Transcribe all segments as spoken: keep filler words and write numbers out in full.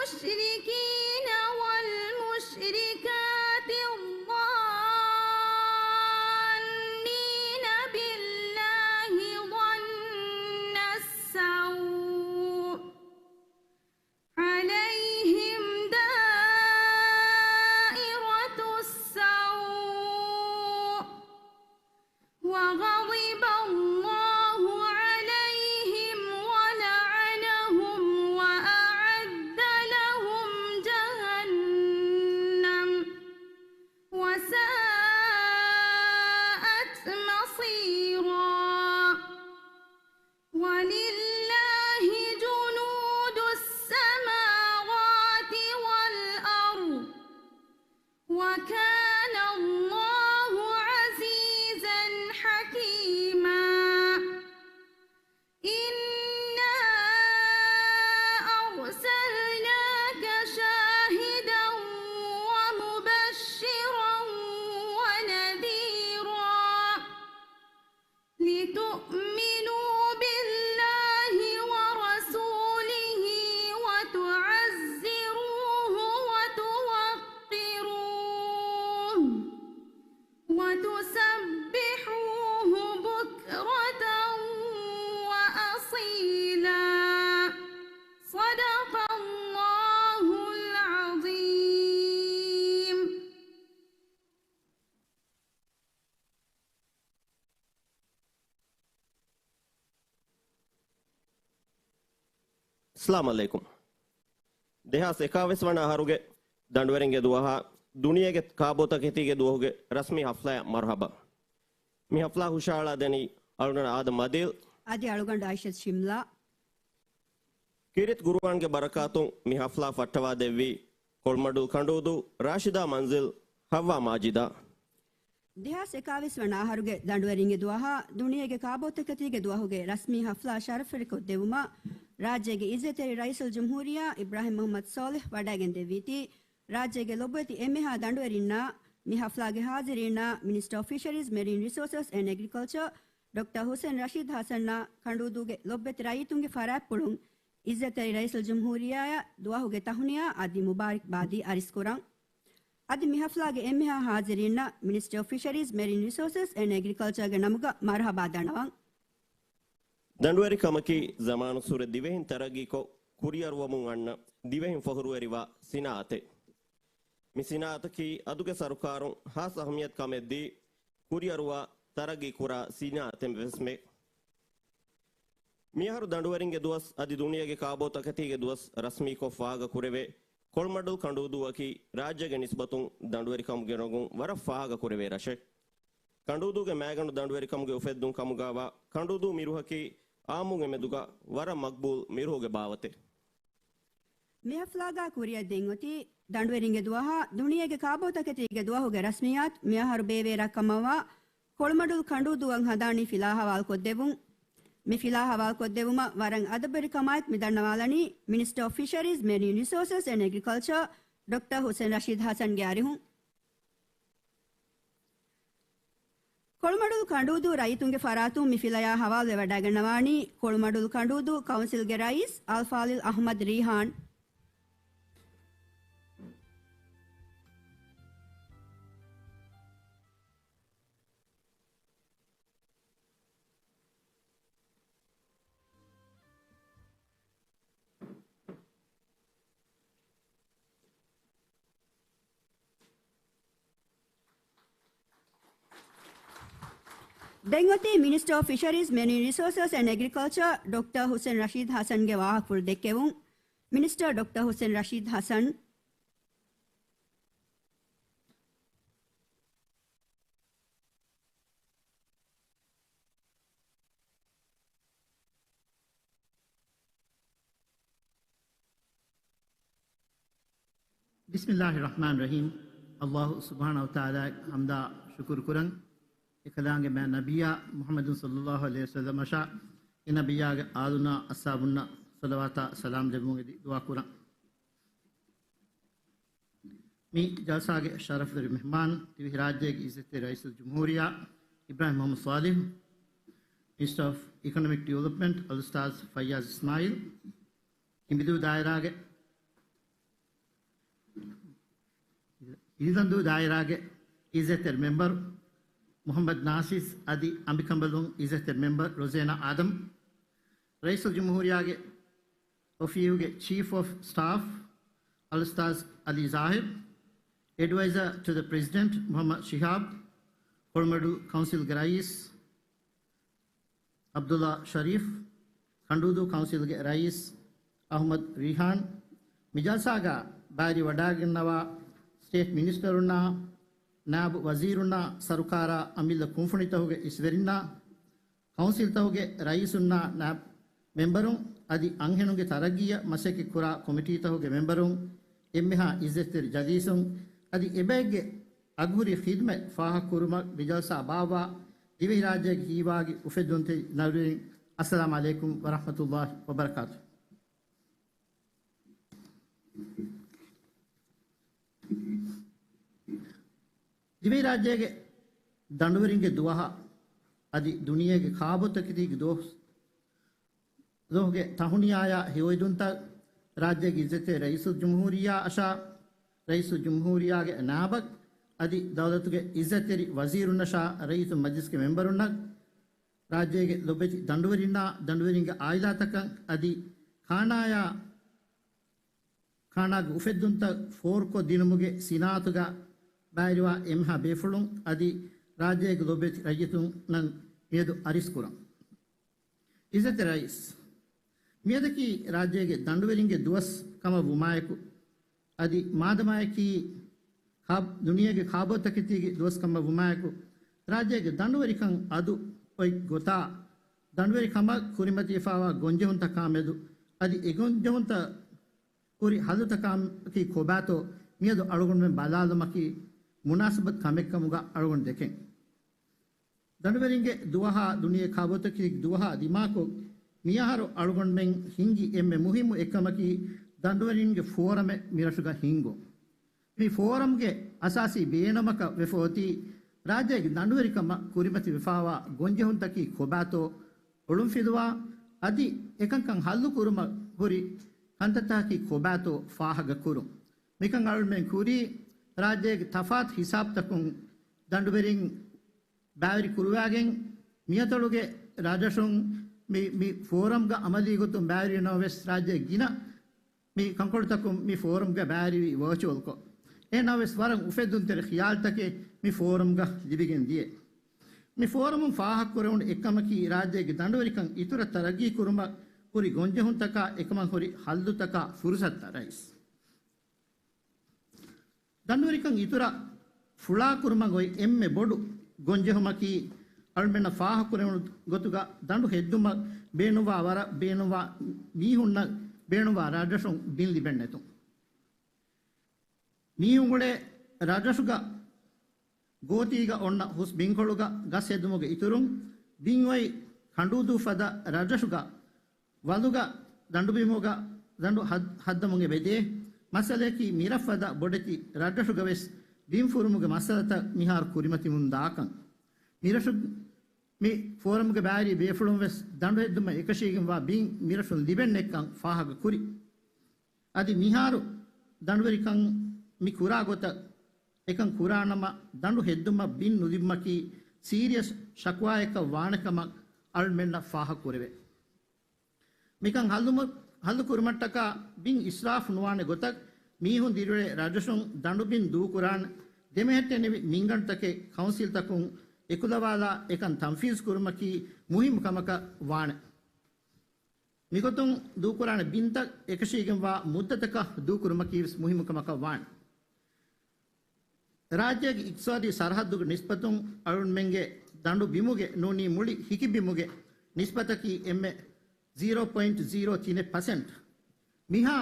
المشركين والمشركات الظانين بالله ظن السوء عليهم دائرة السوء وغضب الله عليهم ولعنهم وأعد لهم جهنم وساءت مصيرا. ولله جنود السماوات والأرض وكان الله عزيزا حكيما. إنا أرسلناك شاهدا ومبشرا ونذيرا. لتؤمنوا بالله ورسوله وتعزروه وتوقروه وتسبحوه بكرة وأصيلا. صدق الله العظيم. އައްސަލާމު ޢަލައިކުމް. ދެހާސް އެކާވީސް ވަނަ އަހަރުގެ ދަނޑުވެރިންގެ ދުވަހާ ދުނިޔޭގެ ކާބޯތަކެތީގެ ދުވަހުގެ ރަސްމީ ހަފްލާއަށް މަރުޙަބާ. މި ހަފްލާ ހުށަހަޅާ ދެނީ އަޅުގަނޑު އާދަމް އާދިލް. އަދި އަޅުގަނޑު އައިޝަތު ޝިމްލާ. ކީރިތި ޤުރުއާންގެ ބަރަކާތުން މި ހަފްލާ ފައްޓަވާ ދެއްވީ ކޮޅުމަޑުލު ކަނޑޫދޫ ރާޝިދާ މަންޒިލް، ހައްވާ މާޖިދާ. ދެހާސް އެކާވީސް ވަނަ އަހަރުގެ ދަނޑުވެރިންގެ ދުވަހާ ދުނިޔޭގެ ކާބޯތަކެތީގެ ދުވަހުގެ ރަސްމީ ހަފްލާ ޝަރަފުވެރިކޮށްދެއްވުމަށް ރާއްޖޭގެ އިއްޒަތްތެރި ރައީސުލްޖުމްހޫރިއްޔާ އިބްރާހިމް މުޙައްމަދު ޞާލިޙް ވަޑައިގެންދެއްވީތީ، ރާއްޖޭގެ ލޮބުވެތި އެންމެހާ ދަނޑުވެރިންނާ މި ހަފްލާގެ ޙާޟިރީންނާ މިނިސްޓަރ އޮފް ފިޝަރީޒް މެރީން ރިސޯސަސް އެންޑް އެގްރިކަލްޗަރ ޑޮކްޓަރ ހުސެން ރަޝީދު ޙަސަންއާ ކަނޑޫދޫގެ ލޮބުވެތި ރައްޔިތުންގެ ފަރާތްޕުޅުން އިއްޒަތްތެރި ރައީސުލްޖުމްހޫރިއްޔާއަށް ދުވަހުގެ ތަހުނިޔާ އަދި މުބާރިކްބާދީ އަރިސްކުރަން. އަދި މި ހަފްލާގެ އެންމެހާ ޙާޟިރީންނަށް މިނިސްޓަރ އޮފް ފިޝަރީޒް މެރީން ރިސޯސަސް އެންޑް އެގްރިކަލްޗަރގެ ނަމުގަ މަރުޙަބާ ދަންނަވަން. ދަނޑުވެރިކަމަކީ ޒަމާނުއްސުރެ ދިވެހިން ތަރައްގީކޮށް ކުރިއަރުވަމުން އަންނަ ދިވެހިން ފޮޚުރުވެރިވާ ސިނާއަތެއް. މި ސިނާއަތަކީ އަދުގެ ސަރުކާރުން ހާއްސަ އަހައްމިޔަތު ކަމެއްދީ، ކުރިއަރުވާ ތަރައްގީ ކުރާ ސިނާއަތެއްވެސްމެ. މިއަހަރު ދަނޑުވެރިންގެ ދުވަސް އަދި ދުނިޔޭގެ ކާބޯތަކެތީގެ ދުވަސް ރަސްމީކޮށް ފާހަގަކުރެވޭ، ކޮޅުމަޑުލު ކަނޑޫދޫއަކީ ރާއްޖޭގެ ނިސްބަތުން ދަނޑުވެރިކަމުގެ ރޮނގުން ވަރަށް ފާހަގަކުރެވޭ ރަށެއް. ކަނޑޫދޫގެ މައިގަނޑު ދަނޑުވެރިކަމުގެ އުފެއްދުން ކަމުގައިވާ ކަނޑޫދޫ މިރުހަކީ އާއްމުން އެމެދުގަ ވަރަށް މަގްބޫލް މިރުހުގެ ބާވަތެއް. މި ހަފްލާގަ ކުރިއަށް ދެން އޮތީ ދަނޑުވެރިންގެ ދުވަހާ ދުނިޔޭގެ ކާބޯތަކެތީގެ ދުވަހުގެ ރަސްމިއްޔާތު މިއަހަރު ބޭއްވިއިރާ ކަމަށްވާ ކޮޅުމަޑުލު ކަނޑޫދޫއަށް ހަނދާނީ ފިލާ ހަވާލުކޮށްދެއްވުން. މި ފިލާ ހަވާލުކޮށްދެއްވުމަށް ވަރަށް އަދަބުވެރިކަމާއެކު މި ދަންނަވާލަނީ މިނިސްޓަރ އޮފް ފިޝަރީޒް މެރީން ރިސޯސަސް އެންޑް އެގްރިކަލްޗަރ ޑޮކްޓަރ ހުސެން ރަޝީދު ހަސަންގެ އަރިހުން. ކޮޅުމަޑުލު ކަނޑޫދޫ ރައްޔިތުންގެ ފަރާތުން މި ފިލަޔާ ހަވާލުވެވަޑައިގަންނަވާނީ ކޮޅުމަޑުލު ކަނޑޫދޫ ކައުންސިލްގެ ރައީސް އަލްފާޟިލް އަޙްމަދު ރީޙާން. ދެން އޮތީ މިނިސްޓަރ އޮފް ފިޝަރީޒް މެރީން ރިސޯސަސް އެންޑް އެގްރިކަލްޗަރ ޑޮކްޓަރ ހުސެން ރަޝީދު ހަސަންގެ ވާހަކަފުޅު ދެއްކެވުން. މިނިސްޓަރ ޑޮކްޓަރ ހުސެން ރަޝީދު ހަސަން. ބިސްމިއްލާހި ރަޙްމާނި ރަޙީމް. އައްލާހު ސުބްޙާނަހު ވަތަޢާލާއަށް ޙަމްދާ ޝުކުރު ކުރަން. އެކަލާނގެ މާތް ނަބިއްޔާ މުޙައްމަދު ޞައްލައްލާހު ޢަލައިހި ވަސައްލަމަށާ އެ ނަބިއްޔާގެ އާލުންނާ އަޞްޙާބުންނަށް ޞަލަވާތާ ސަލާމް ލެއްވުން އެދި ދުޢާ ކުރަން. މި ޖަލްސާގެ ޝަރަފުވެރި މެހްމާން، ދިވެހިރާއްޖޭގެ އިއްޒަތްތެރި ރައީސުލްޖުމްހޫރިއްޔާ އިބްރާހިމް މުޙައްމަދު ޞާލިޙް، މިނިސްޓަރ އޮފް އިކޮނޮމިކް ޑިވެލޮޕްމަންޓް އަލްއުސްތާޛް ފައްޔާޒް އިސްމާޢީލް، ހިނބިދޫ ދާއިރާގެ އިލްދަންދޫ ދާއިރާގެ އިއްޒަތްތެރި މެމްބަރު މުޙައްމަދު ނާސިސް އަދި އަނބިކަނބަލުން އިއްޒަތްތެރި މެމްބަރު ރޮޒޭނާ އާދަމް، ރައީސުލްޖުމްހޫރިއްޔާގެ އޮފީހުގެ ޗީފް އޮފް ސްޓާފް އަލްއުސްތާޛު އަލީ ޒާހިރު، އެޑްވައިޒާ ޓު ދަ ޕްރެޒިޑެންޓް މުޙައްމަދު ޝިހާބް، ކޮޅުމަޑު ކައުންސިލްގެ ރައީސް ޢަބްދުﷲ ޝަރީފް، ކަނޑޫދޫ ކައުންސިލްގެ ރައީސް އަޙްމަދު ރީޙާން، މި ޖަލްސާގަ ބައިވެރިވަޑައިގަންނަވާ ސްޓޭޓް މިނިސްޓަރުންނާ، ނާއިބު ވަޒީރުންނާ، ސަރުކާރާ އަމިއްލަ ކުންފުނިތަކުގެ އިސްވެރިންނާ، ކައުންސިލްތަކުގެ ރައީސުންނާ، ނާއިބު މެމްބަރުން އަދި އަންހެނުންގެ ތަރައްގީއަށް މަސައްކަތްކުރާ ކޮމިޓީތަކުގެ މެމްބަރުން، އެންމެހާ އިއްޒަތްތެރި ޖަލީސުން އަދި އެބައެއްގެ އަގުހުރި ޚިދްމަތް ފާހަގަކުރުމަށް މި ޖަލްސާ ބާއްވާ ދިވެހިރާއްޖޭގެ ހީވާގި އުފެއްދުންތެރި ދަނޑުވެރިން، އައްސަލާމު ޢަލައިކުމް ވަރަޙްމަތުﷲ ވަބަރަކާތު. ދިވެހިރާއްޖޭގެ ދަނޑުވެރިންގެ ދުވަހަށް އަދި ދުނިޔޭގެ ކާބޯތަކެތީގެ ދުވަސް ދުވަހުގެ ތަހުނިޔާޔާ ހެޔޮއިދުންތައް ރާއްޖޭގެ އިއްޒަތްތެރި ރައީސުލްޖުމްހޫރިއްޔާއަށާ، ރައީސުލްޖުމްހޫރިއްޔާގެ ނާއިބަށް އަދި ދައުލަތުގެ އިއްޒަތްތެރި ވަޒީރުންނަށާ، ރައީސުލްމަޖިލިސްގެ މެމްބަރުންނަށް، ރާއްޖޭގެ ލޮބެތި ދަނޑުވެރިންނާ، ދަނޑުވެރިންގެ އާއިލާތަކަށް އަދި ކާނާޔާ، ކާނާގެ އުފެއްދުންތައް ފޯރުކޮށްދިނުމުގެ ސިނާއަތުގަ ބައިވެރިވާ އެންމެހާ ބޭފުޅުން އަދި ރާއްޖޭގެ ލޮބެތި ރައްޔިތުންނަށް މިއަދު އަރިސްކުރަން. އިއްޒަތްތެރި ރައީސް، މިއަދަކީ ރާއްޖޭގެ ދަނޑުވެރިންގެ ދުވަސް ކަމަށް ވުމާއެކު، އަދި މާދަމާއަކީ ކާ-، ދުނިޔޭގެ ކާބޯތަކެތީގެ ދުވަސް ކަމަށް ވުމާއެކު، ރާއްޖޭގެ ދަނޑުވެރިކަން އަދު އޮތް ގޮތާ، ދަނޑުވެރިކަމަށް ކުރިމަތިވެފައިވާ ގޮންޖެހުންތަކާމެދު އަދި އެ ގޮންޖެހުންތައް ހުރި ހައްލުތަކާމަކީ ކޮބާތޯ މިއަދު އަޅުގަނޑުމެން ބަލާލުމަކީ މުނާސަބަތު ކަމެއްކަމުގަ އަޅުގަނޑު ދެކެން. ދަނޑުވެރިންގެ ދުވަހާ ދުނިޔޭ ކާބޯތަކެތީގެ ދުވަހާ ދިމާކޮށް، މިއަހަރު އަޅުގަނޑުމެން ހިންގި އެންމެ މުހިއްމު އެއްކަމަކީ ދަނޑުވެރިންގެ ފޯރަމެއް މިރަށުގަ ހިންގުން. މި ފޯރަމްގެ އަސާސީ ބޭނުމަކަށް ވެފަ އޮތީ، ރާއްޖޭގެ ދަނޑުވެރިކަމަށް ކުރިމަތިވެފައިވާ ގޮންޖެހުންތަކީ ކޮބާތޯ އޮޅުންފިލުވާ، އަދި އެކަންކަން ހައްލު ކުރުމަށް ހުރި ކަންތައްތަކަކީ ކޮބާތޯ ފާހަގަ ކުރުން. މިކަން އަޅުމެން ކުރީ، ރާއްޖޭގެ ތަފާތު ހިސާބުތަކުން ދަނޑުވެރިން ބައިވެރި ކުރުވާގެން، މިއަތޮޅުގެ ރަށްރަށުން މި، މި ފޯރަމްގަ އަމަލީ ގޮތުން ބައިވެރިވެ ނަމަވެސް، ރާއްޖޭގެ ގިނަ މި ކަންކޮޅުތަކުން މި ފޯރަމްގަ ބައިވެރިވީ ވަރޗުއަލްކޮށް. އެހެން ނަމަވެސް، ވަރަށް އުފެއްދުންތެރި ޚިޔާލުތަކެއް މި ފޯރަމްގަ ލިބިގެން ދިޔަ. މި ފޯރަމުން ފާހަގަކުރެވުނު އެއްކަމަކީ، ރާއްޖޭގެ ދަނޑުވެރިކަން އިތުރަށް ތަރައްގީ ކުރުމަށް ހުރި ގޮންޖެހުންތަކާ އެކަމަށް ހުރި ހައްލުތަކާ ފުރުސަތުތައް ރައީސް. ދަނޑުވެރިކަން އިތުރަށް ފުޅާކުރުމަށް އޮތް އެންމެ ބޮޑު ގޮންޖެހުމަކީ، އަޅުމެންނަށް ފާހަގަކުރެވުނު ގޮތުގަ ދަނޑު ހެއްދުމަށް ބޭނުންވާ ވަރަށް ބޭނުންވާ މީހުންނަށް ބޭނުންވާ ރަށްރަށުން ބިން ލިބެން ނެތުން. މީހުން އުޅޭ ރަށްރަށުގަ ގޯތީގަ އޮންނަ ހުސް ބިންކޮޅުގަ ގަސް ހެއްދުމުގެ އިތުރުން، ބިން އޮތް ކަނޑޫދޫ ފަދަ ރަށްރަށުގަ ވަލުގަ ދަނޑުބިމުގަ ދަނޑު ހައް-، ހައްދަމުން އެބަ އެދޭ މައްސަލަޔަކީ، މިރަށް ފަދަ ބޮޑެތި ރަށްރަށުގަވެސް ބިން ފުރުމުގެ މައްސަލަތައް މިހާރު ކުރިމަތިވަމުން ދާކަން. މިރަށު، މި ފޯރަމްގެ ބައިވެރި ބޭފުޅުން ވެސް ދަނޑު ހެއްދުމަށް އެކަށީގެންވާ ބިން މިރަށުން ލިބެން ނެތްކަން ފާހަގަ ކުރި. އަދި މިހާރު ދަނޑުވެރިކަން މި ކުރާ ގޮތަށް އެކަން ކުރާނަމަ، ދަނޑު ހެއްދުމަށް ބިން ނުލިބުމަކީ ސީރިއަސް ޝަކުވާއެއްކަށް ވާނެ ކަމަށް އަޅުމެންނަށް ފާހަގަ ކުރެވޭ. މިކަން ހައްލުމަ-، ހައްލު ކުރުމަށްޓަކާ ބިން އިސްރާފު ނުވާނެ ގޮތަށް މީހުން ދިރިއުޅޭ ރަށްރަށުން ދަނޑު ބިން ދޫކުރާނެ ދެމެހެއްޓެނިވި މިންގަނޑުތަކެއް ކައުންސިލްތަކުން އެކުލަވާލާ އެކަން ތަންފީޒު ކުރުމަކީ މުހިއްމު ކަމަކަށް ވާނެ. މިގޮތުން ދޫކުރާނެ ބިންތައް އެކަށީގެންވާ މުއްދަތަކަށް ދޫކުރުމަކީވެސް މުހިއްމު ކަމަކަށް ވާނެ. ރާއްޖޭގެ އިޤްތިޞާދީ ސަރަހައްދުގެ ނިސްބަތުން އަޅުންމެންގެ ދަނޑު ބިމުގެ ނޫނީ މުޅި ހިކިބިމުގެ ނިސްބަތަކީ އެންމެ ޒީރޯ ޕޮއިންޓް ޒީރޯ ތިނެއް ޕަސެންޓް. މިހާ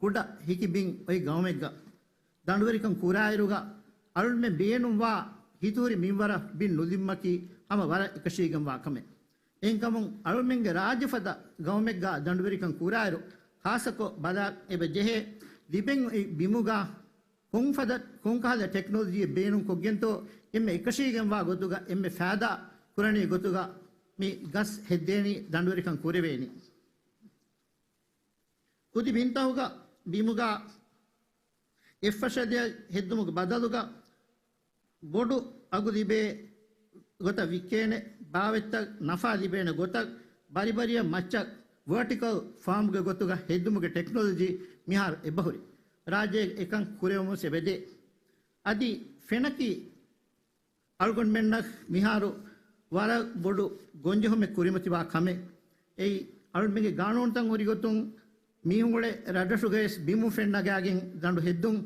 ކުޑަ ހިކިބިން އޮތް ގައުމެއްގަ ދަނޑުވެރިކަން ކުރާއިރުގަ އަޅުންމެން ބޭނުންވާ ހިތުހުރި މިންވަރަށް ބިން ނުލިބުމަކީ ހަމަ ވަރަށް އެކަށީގެންވާ ކަމެއް. އެހެންކަމުން އަޅުމެންގެ ރާއްޖެފަދަ ގައުމެއްގަ ދަނޑުވެރިކަން ކުރާއިރު، ޚާއްޞަކޮށް ބަލާ އެބަ ޖެހޭ ލިބެން އޮތް ބިމުގަ ކޮންފަދަ، ކޮންކަހަލަ ޓެކްނޮލޮޖީއެއް ބޭނުން ކޮށްގެންތޯ އެންމެ އެކަށީގެންވާ ގޮތުގަ އެންމެ ފައިދާ ކުރަނީ ގޮތުގަ މި ގަސް ހެއްދޭނީ، ދަނޑުވެރިކަން ކުރެވޭނީ. ކުދި ބިންތަކުގަ ބިމުގަ އެއްފަށަދިޔަ ހެއްދުމުގެ ބަދަލުގަ ބޮޑު އަގު ލިބޭ ގޮތަށް ވިއްކޭނެ ބާވަތްތައް، ނަފާ ލިބޭނެ ގޮތަށް ބަރިބަރިއަށް މައްޗަށް ވަރޓިކަލް ފާމްގެ ގޮތުގަ ހެއްދުމުގެ ޓެކްނޮލޮޖީ މިހާރު އެބަހުރި. ރާއްޖޭގަ އެކަން ކުރެވެމުން އެބަދޭ. އަދި ފެނަކީ އަޅުގަނޑުމެންނަށް މިހާރު ވަރަށް ބޮޑު ގޮންޖެހުމެއް ކުރިމަތިވާ ކަމެއް. އެއީ، އަޅުމެންގެ ގާނޫނުތައް ހުރި ގޮތުން މީހުން އުޅޭ ރަށްރަށުގައިވެސް ބިމުން ފެން ނަގާގެން ދަނޑު ހެއްދުން،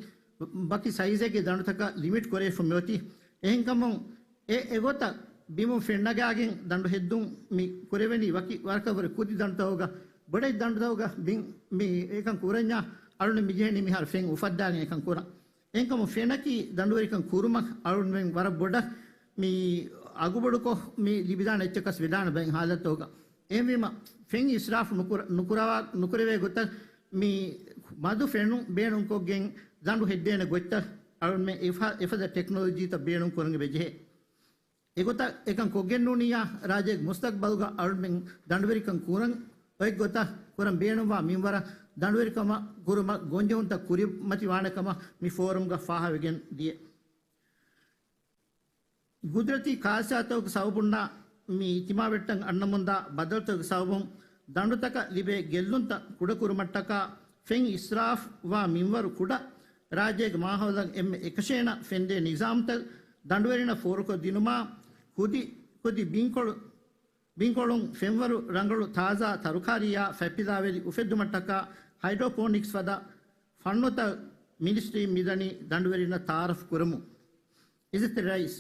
ވަކި ސައިޒެއްގެ ދަނޑުތަކަށް ލިމިޓް ކުރެވިފަ މިއޮތީ. އެހެންކަމުން އެ އެގޮތަށް ބިމުން ފެން ނަގާގެން ދަނޑު ހެއްދުން މި ކުރެވެނީ ވަކި ވަރަކަށްވުރެ ކުދި ދަނޑުތަކުގަ. ބޮޑެތި ދަނޑުތަކުގަ ބިން މި އެކަން ކުރަންޏާ އަޅުގަނޑު މިޖެހެނީ މިހާރު ފެން އުފައްދާގެން އެކަން ކުރަން. އެހެންކަމުން ފެނަކީ ދަނޑުވެރިކަން ކުރުމަށް އަޅުގަނޑުމެން ވަރަށް ބޮޑަށް މި އަގުބޮޑުކޮށް މި ލިބިދާނެ އެއްޗަކަސް ވެދާނެ ބައެއް ހާލަތުގަ. އެހެންވީމަ ފެން އިސްރާފު ނުކުރ-، ނުކުރަވާ-، ނުކުރެވޭ ގޮތަށް މި މަދު ފެނުން ބޭނުންކޮށްގެން ދަނޑު ހެއްދޭނެ ގޮތްތައް އަޅުމެން އެފަ-، އެފަދަ ޓެކްނޮލޮޖީތައް ބޭނުން ކުރަން އެބަޖެހޭ. އެގޮތަށް އެކަން ކޮށްގެންނޫނިއްޔާ، ރާއްޖޭގެ މުސްތަގްބަލްގަ އަޅުމެން ދަނޑުވެރިކަން ކުރަން އޮތް ގޮތަށް ކުރަން ބޭނުންވާ މިންވަރަށް ދަނޑުވެރިކަމަށް ކުރުމަށް ގޮންޖެހުންތައް ކުރިމަތިވާނެ ކަމަށް މި ފޯރަމްގަ ފާހަވެގެން ދިޔަ. ގުދުރަތީ ކާރިސާތަކުގެ ސަބަބުންނާ މި ތިމާވެއްޓަށް އަންނަމުންދާ ބަދަލުތަކުގެ ސަބަބުން ދަނޑުތަކަށް ލިބޭ ގެއްލުންތައް ކުޑަކުރުމަށްޓަކާ ފެން އިސްރާފް ވާ މިންވަރު ކުޑަ ރާއްޖޭގެ މާހައުލަށް އެންމެ އެކަށޭނަ ފެންދޭ ނިޒާމްތައް ދަނޑުވެރިންނަށް ފޯރުކޮށްދިނުމާ، ކުދި ކުދި ބިންކޮޅު، ބިންކޮޅުން ފެންވަރު ރަނގަޅު ތާޒާ ތަރުކާރީއާ ފަތްޕިލާވެލި އުފެއްދުމަށްޓަކާ ހައިޑްރޯޕޯނިކްސް ފަދަ ފަންނުތައް މިނިސްޓްރީން މިދަނީ ދަނޑުވެރިންނަށް ތައާރަފް ކުރަމުން. އިއްޒަތްތެރި ރައީސް،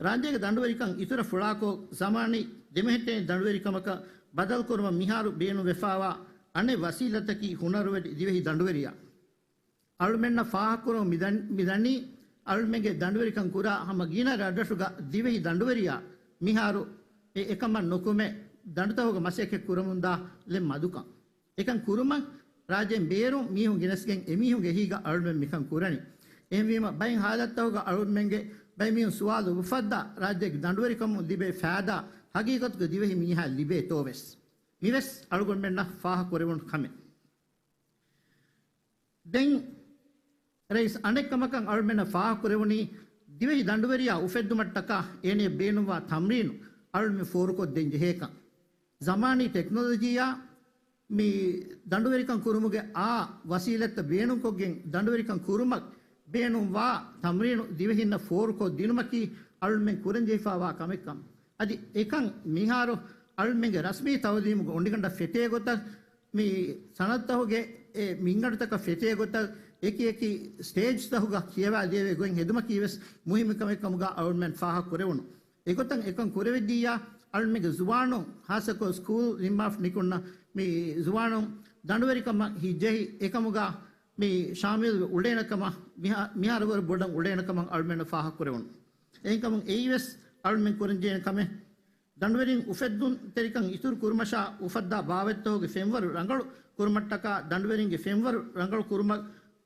ރާއްޖޭގެ ދަނޑުވެރިކަން އިތުރަށް ފުޅާކޮށް، ޒަމާނީ ދެމެހެއްޓޭނެ ދަނޑުވެރިކަމަކަށް ބަދަލުކުރުމަށް މިހާރު ބޭނުންވެފާވާ އަނެއް ވަސީލަތަކީ ހުނަރުވެރި ދިވެހި ދަނޑުވެރިޔާ. އަޅުމެންނަށް ފާހަގަކުރުން މިދަން-، މިދަނީ، އަޅުމެންގެ ދަނޑުވެރިކަން ކުރާ ހަމަ ގިނަ ރަށްރަށުގަ ދިވެހި ދަނޑުވެރިޔާ މިހާރު އެ އެކަމަށް ނުކުމެ، ދަނޑުތަކުގަ މަސައްކަތް ކުރަމުންދާ ލެއް މަދުކަން. އެކަން ކުރުމަށް ރާއްޖޭން ބޭރުން މީހުން ގެނެސްގެން އެމީހުންގެ އެހީގަ އަޅުމެން މިކަން ކުރަނީ. އެހެންވީމަ، ބައެއް ހާލަތްތަކުގަ އަޅުމެންގެ ބައެއް މީހުން ސުވާލު އުފައްދާ، ރާއްޖޭގެ ދަނޑުވެރިކަމުން ލިބޭ ފައިދާ ހަގީގަތުގަ ދިވެހި މީހާ ލިބޭތޯވެސް؟ މިވެސް އަޅުގަނޑުމެންނަށް ފާހަގަކުރެވުނު ކަމެއް. ދެން ރައީސް، އަނެއްކަމަކަށް އަޅުމެންނަށް ފާހަގަކުރެވުނީ، ދިވެހި ދަނޑުވެރިޔާ އުފެއްދުމަށްޓަކާ އޭނަޔަށް ބޭނުންވާ ތަމްރީނު އަޅުމެން ފޯރުކޮށްދޭން ޖެހޭކަން. ޒަމާނީ ޓެކްނޮލޮޖީއާ މި ދަނޑުވެރިކަން ކުރުމުގެ އާ ވަސީލަތްތައް ބޭނުންކޮށްގެން ދަނޑުވެރިކަން ކުރުމަށް ބޭނުންވާ ތަމްރީނު ދިވެހިންނަށް ފޯރުކޮށްދިނުމަކީ އަޅުމެން ކުރަންޖެހިފާވާ ކަމެއްކަން. އަދި އެކަން މިހާރު އަޅުމެންގެ ރަސްމީ ތައުލީމުގެ އޮނިގަނޑަށް ފެތޭގޮތަށް، މި ސަނަދުތަކުގެ އެ މިންގަނޑުތަކަށް ފެތޭގޮތަށް، އެކި އެކި ސްޓޭޖްތަކުގަ ކިޔަވާ ލިޔެވޭ ގޮތް ހެދުމަކީވެސް މުހިއްމު ކަމެއްކަމުގަ އަޅުމެން ފާހަގަކުރެވުނު. އެގޮތަށް އެކަން ކުރެވިއްޖިއްޔާ، އަޅުމެންގެ ޒުވާނުން، ހާއްސަކޮށް ސްކޫލް ނިންމާފަ ނިކުންނަ މި ޒުވާނުން ދަނޑުވެރިކަމަށް ހިތްޖެހި، އެކަމުގަ މި ޝާމިލްވެ އުޅޭނެކަމަށް، މިހާ-، މިހާރުވަރު ބޮޑަށް އުޅޭނެކަމަށް އަޅުމެންނަށް ފާހަގަކުރެވުނު. އެހެންކަމުން އެއީވެސް އަޅުމެން ކުރަންޖެހޭނެ ކަމެއް. ދަނޑުވެރިން އުފެއްދުންތެރިކަން އިތުރު ކުރުމަށާ އުފައްދާ ބާވަތްތަކުގެ ފެންވަރު ރަނގަޅު ކުރުމަށްޓަކާ، ދަނޑުވެރިންގެ ފެންވަރު ރަނގަޅު ކުރުމަށް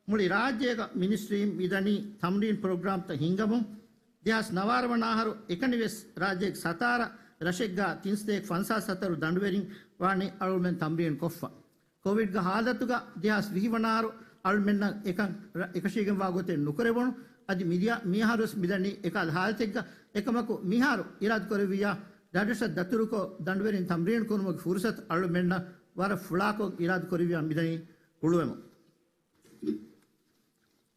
މުޅި ރާއްޖޭގަ މިނިސްޓްރީން މިދަނީ ތަމްރީން ޕްރޮގްރާމްތައް ހިންގަމުން. ދެހާސް ނަވާރަ ވަނަ އަހަރު އެކަނިވެސް ރާއްޖޭގެ ސަތާރަ ރަށެއްގަ ތިންސަތޭކަ ފަންސާސް ހަތަރު ދަނޑުވެރިން ވާނީ އަޅުމެން ތަމްރީން ކޮށްފަ. ކޮވިޑްގެ ހާލަތުގަ ދެހާސް ވިހި ވަނަ އަހަރު އަޅުމެންނަށް އެކަން ރަ-، އެކަށީގެންވާ ގޮތެއް ނުކުރެވުނު. އަދި މިދިޔަ މިއަހަރުވެސް މިދަނީ އެކަހަލަ ހާލަތެއްގަ. އެކަމަކު މިހާރު އިރާދަކުރެއްވިއްޔާ، ރަށްރަށަށް ދަތުރުކޮށް ދަނޑުވެރިން ތަމްރީން ކުރުމުގެ ފުރުސަތު އަޅުމެންނަށް ވަރަށް ފުޅާކޮށް އިރާދަކުރެއްވިއްޔާ މިދަނީ ހުޅުވަމުން.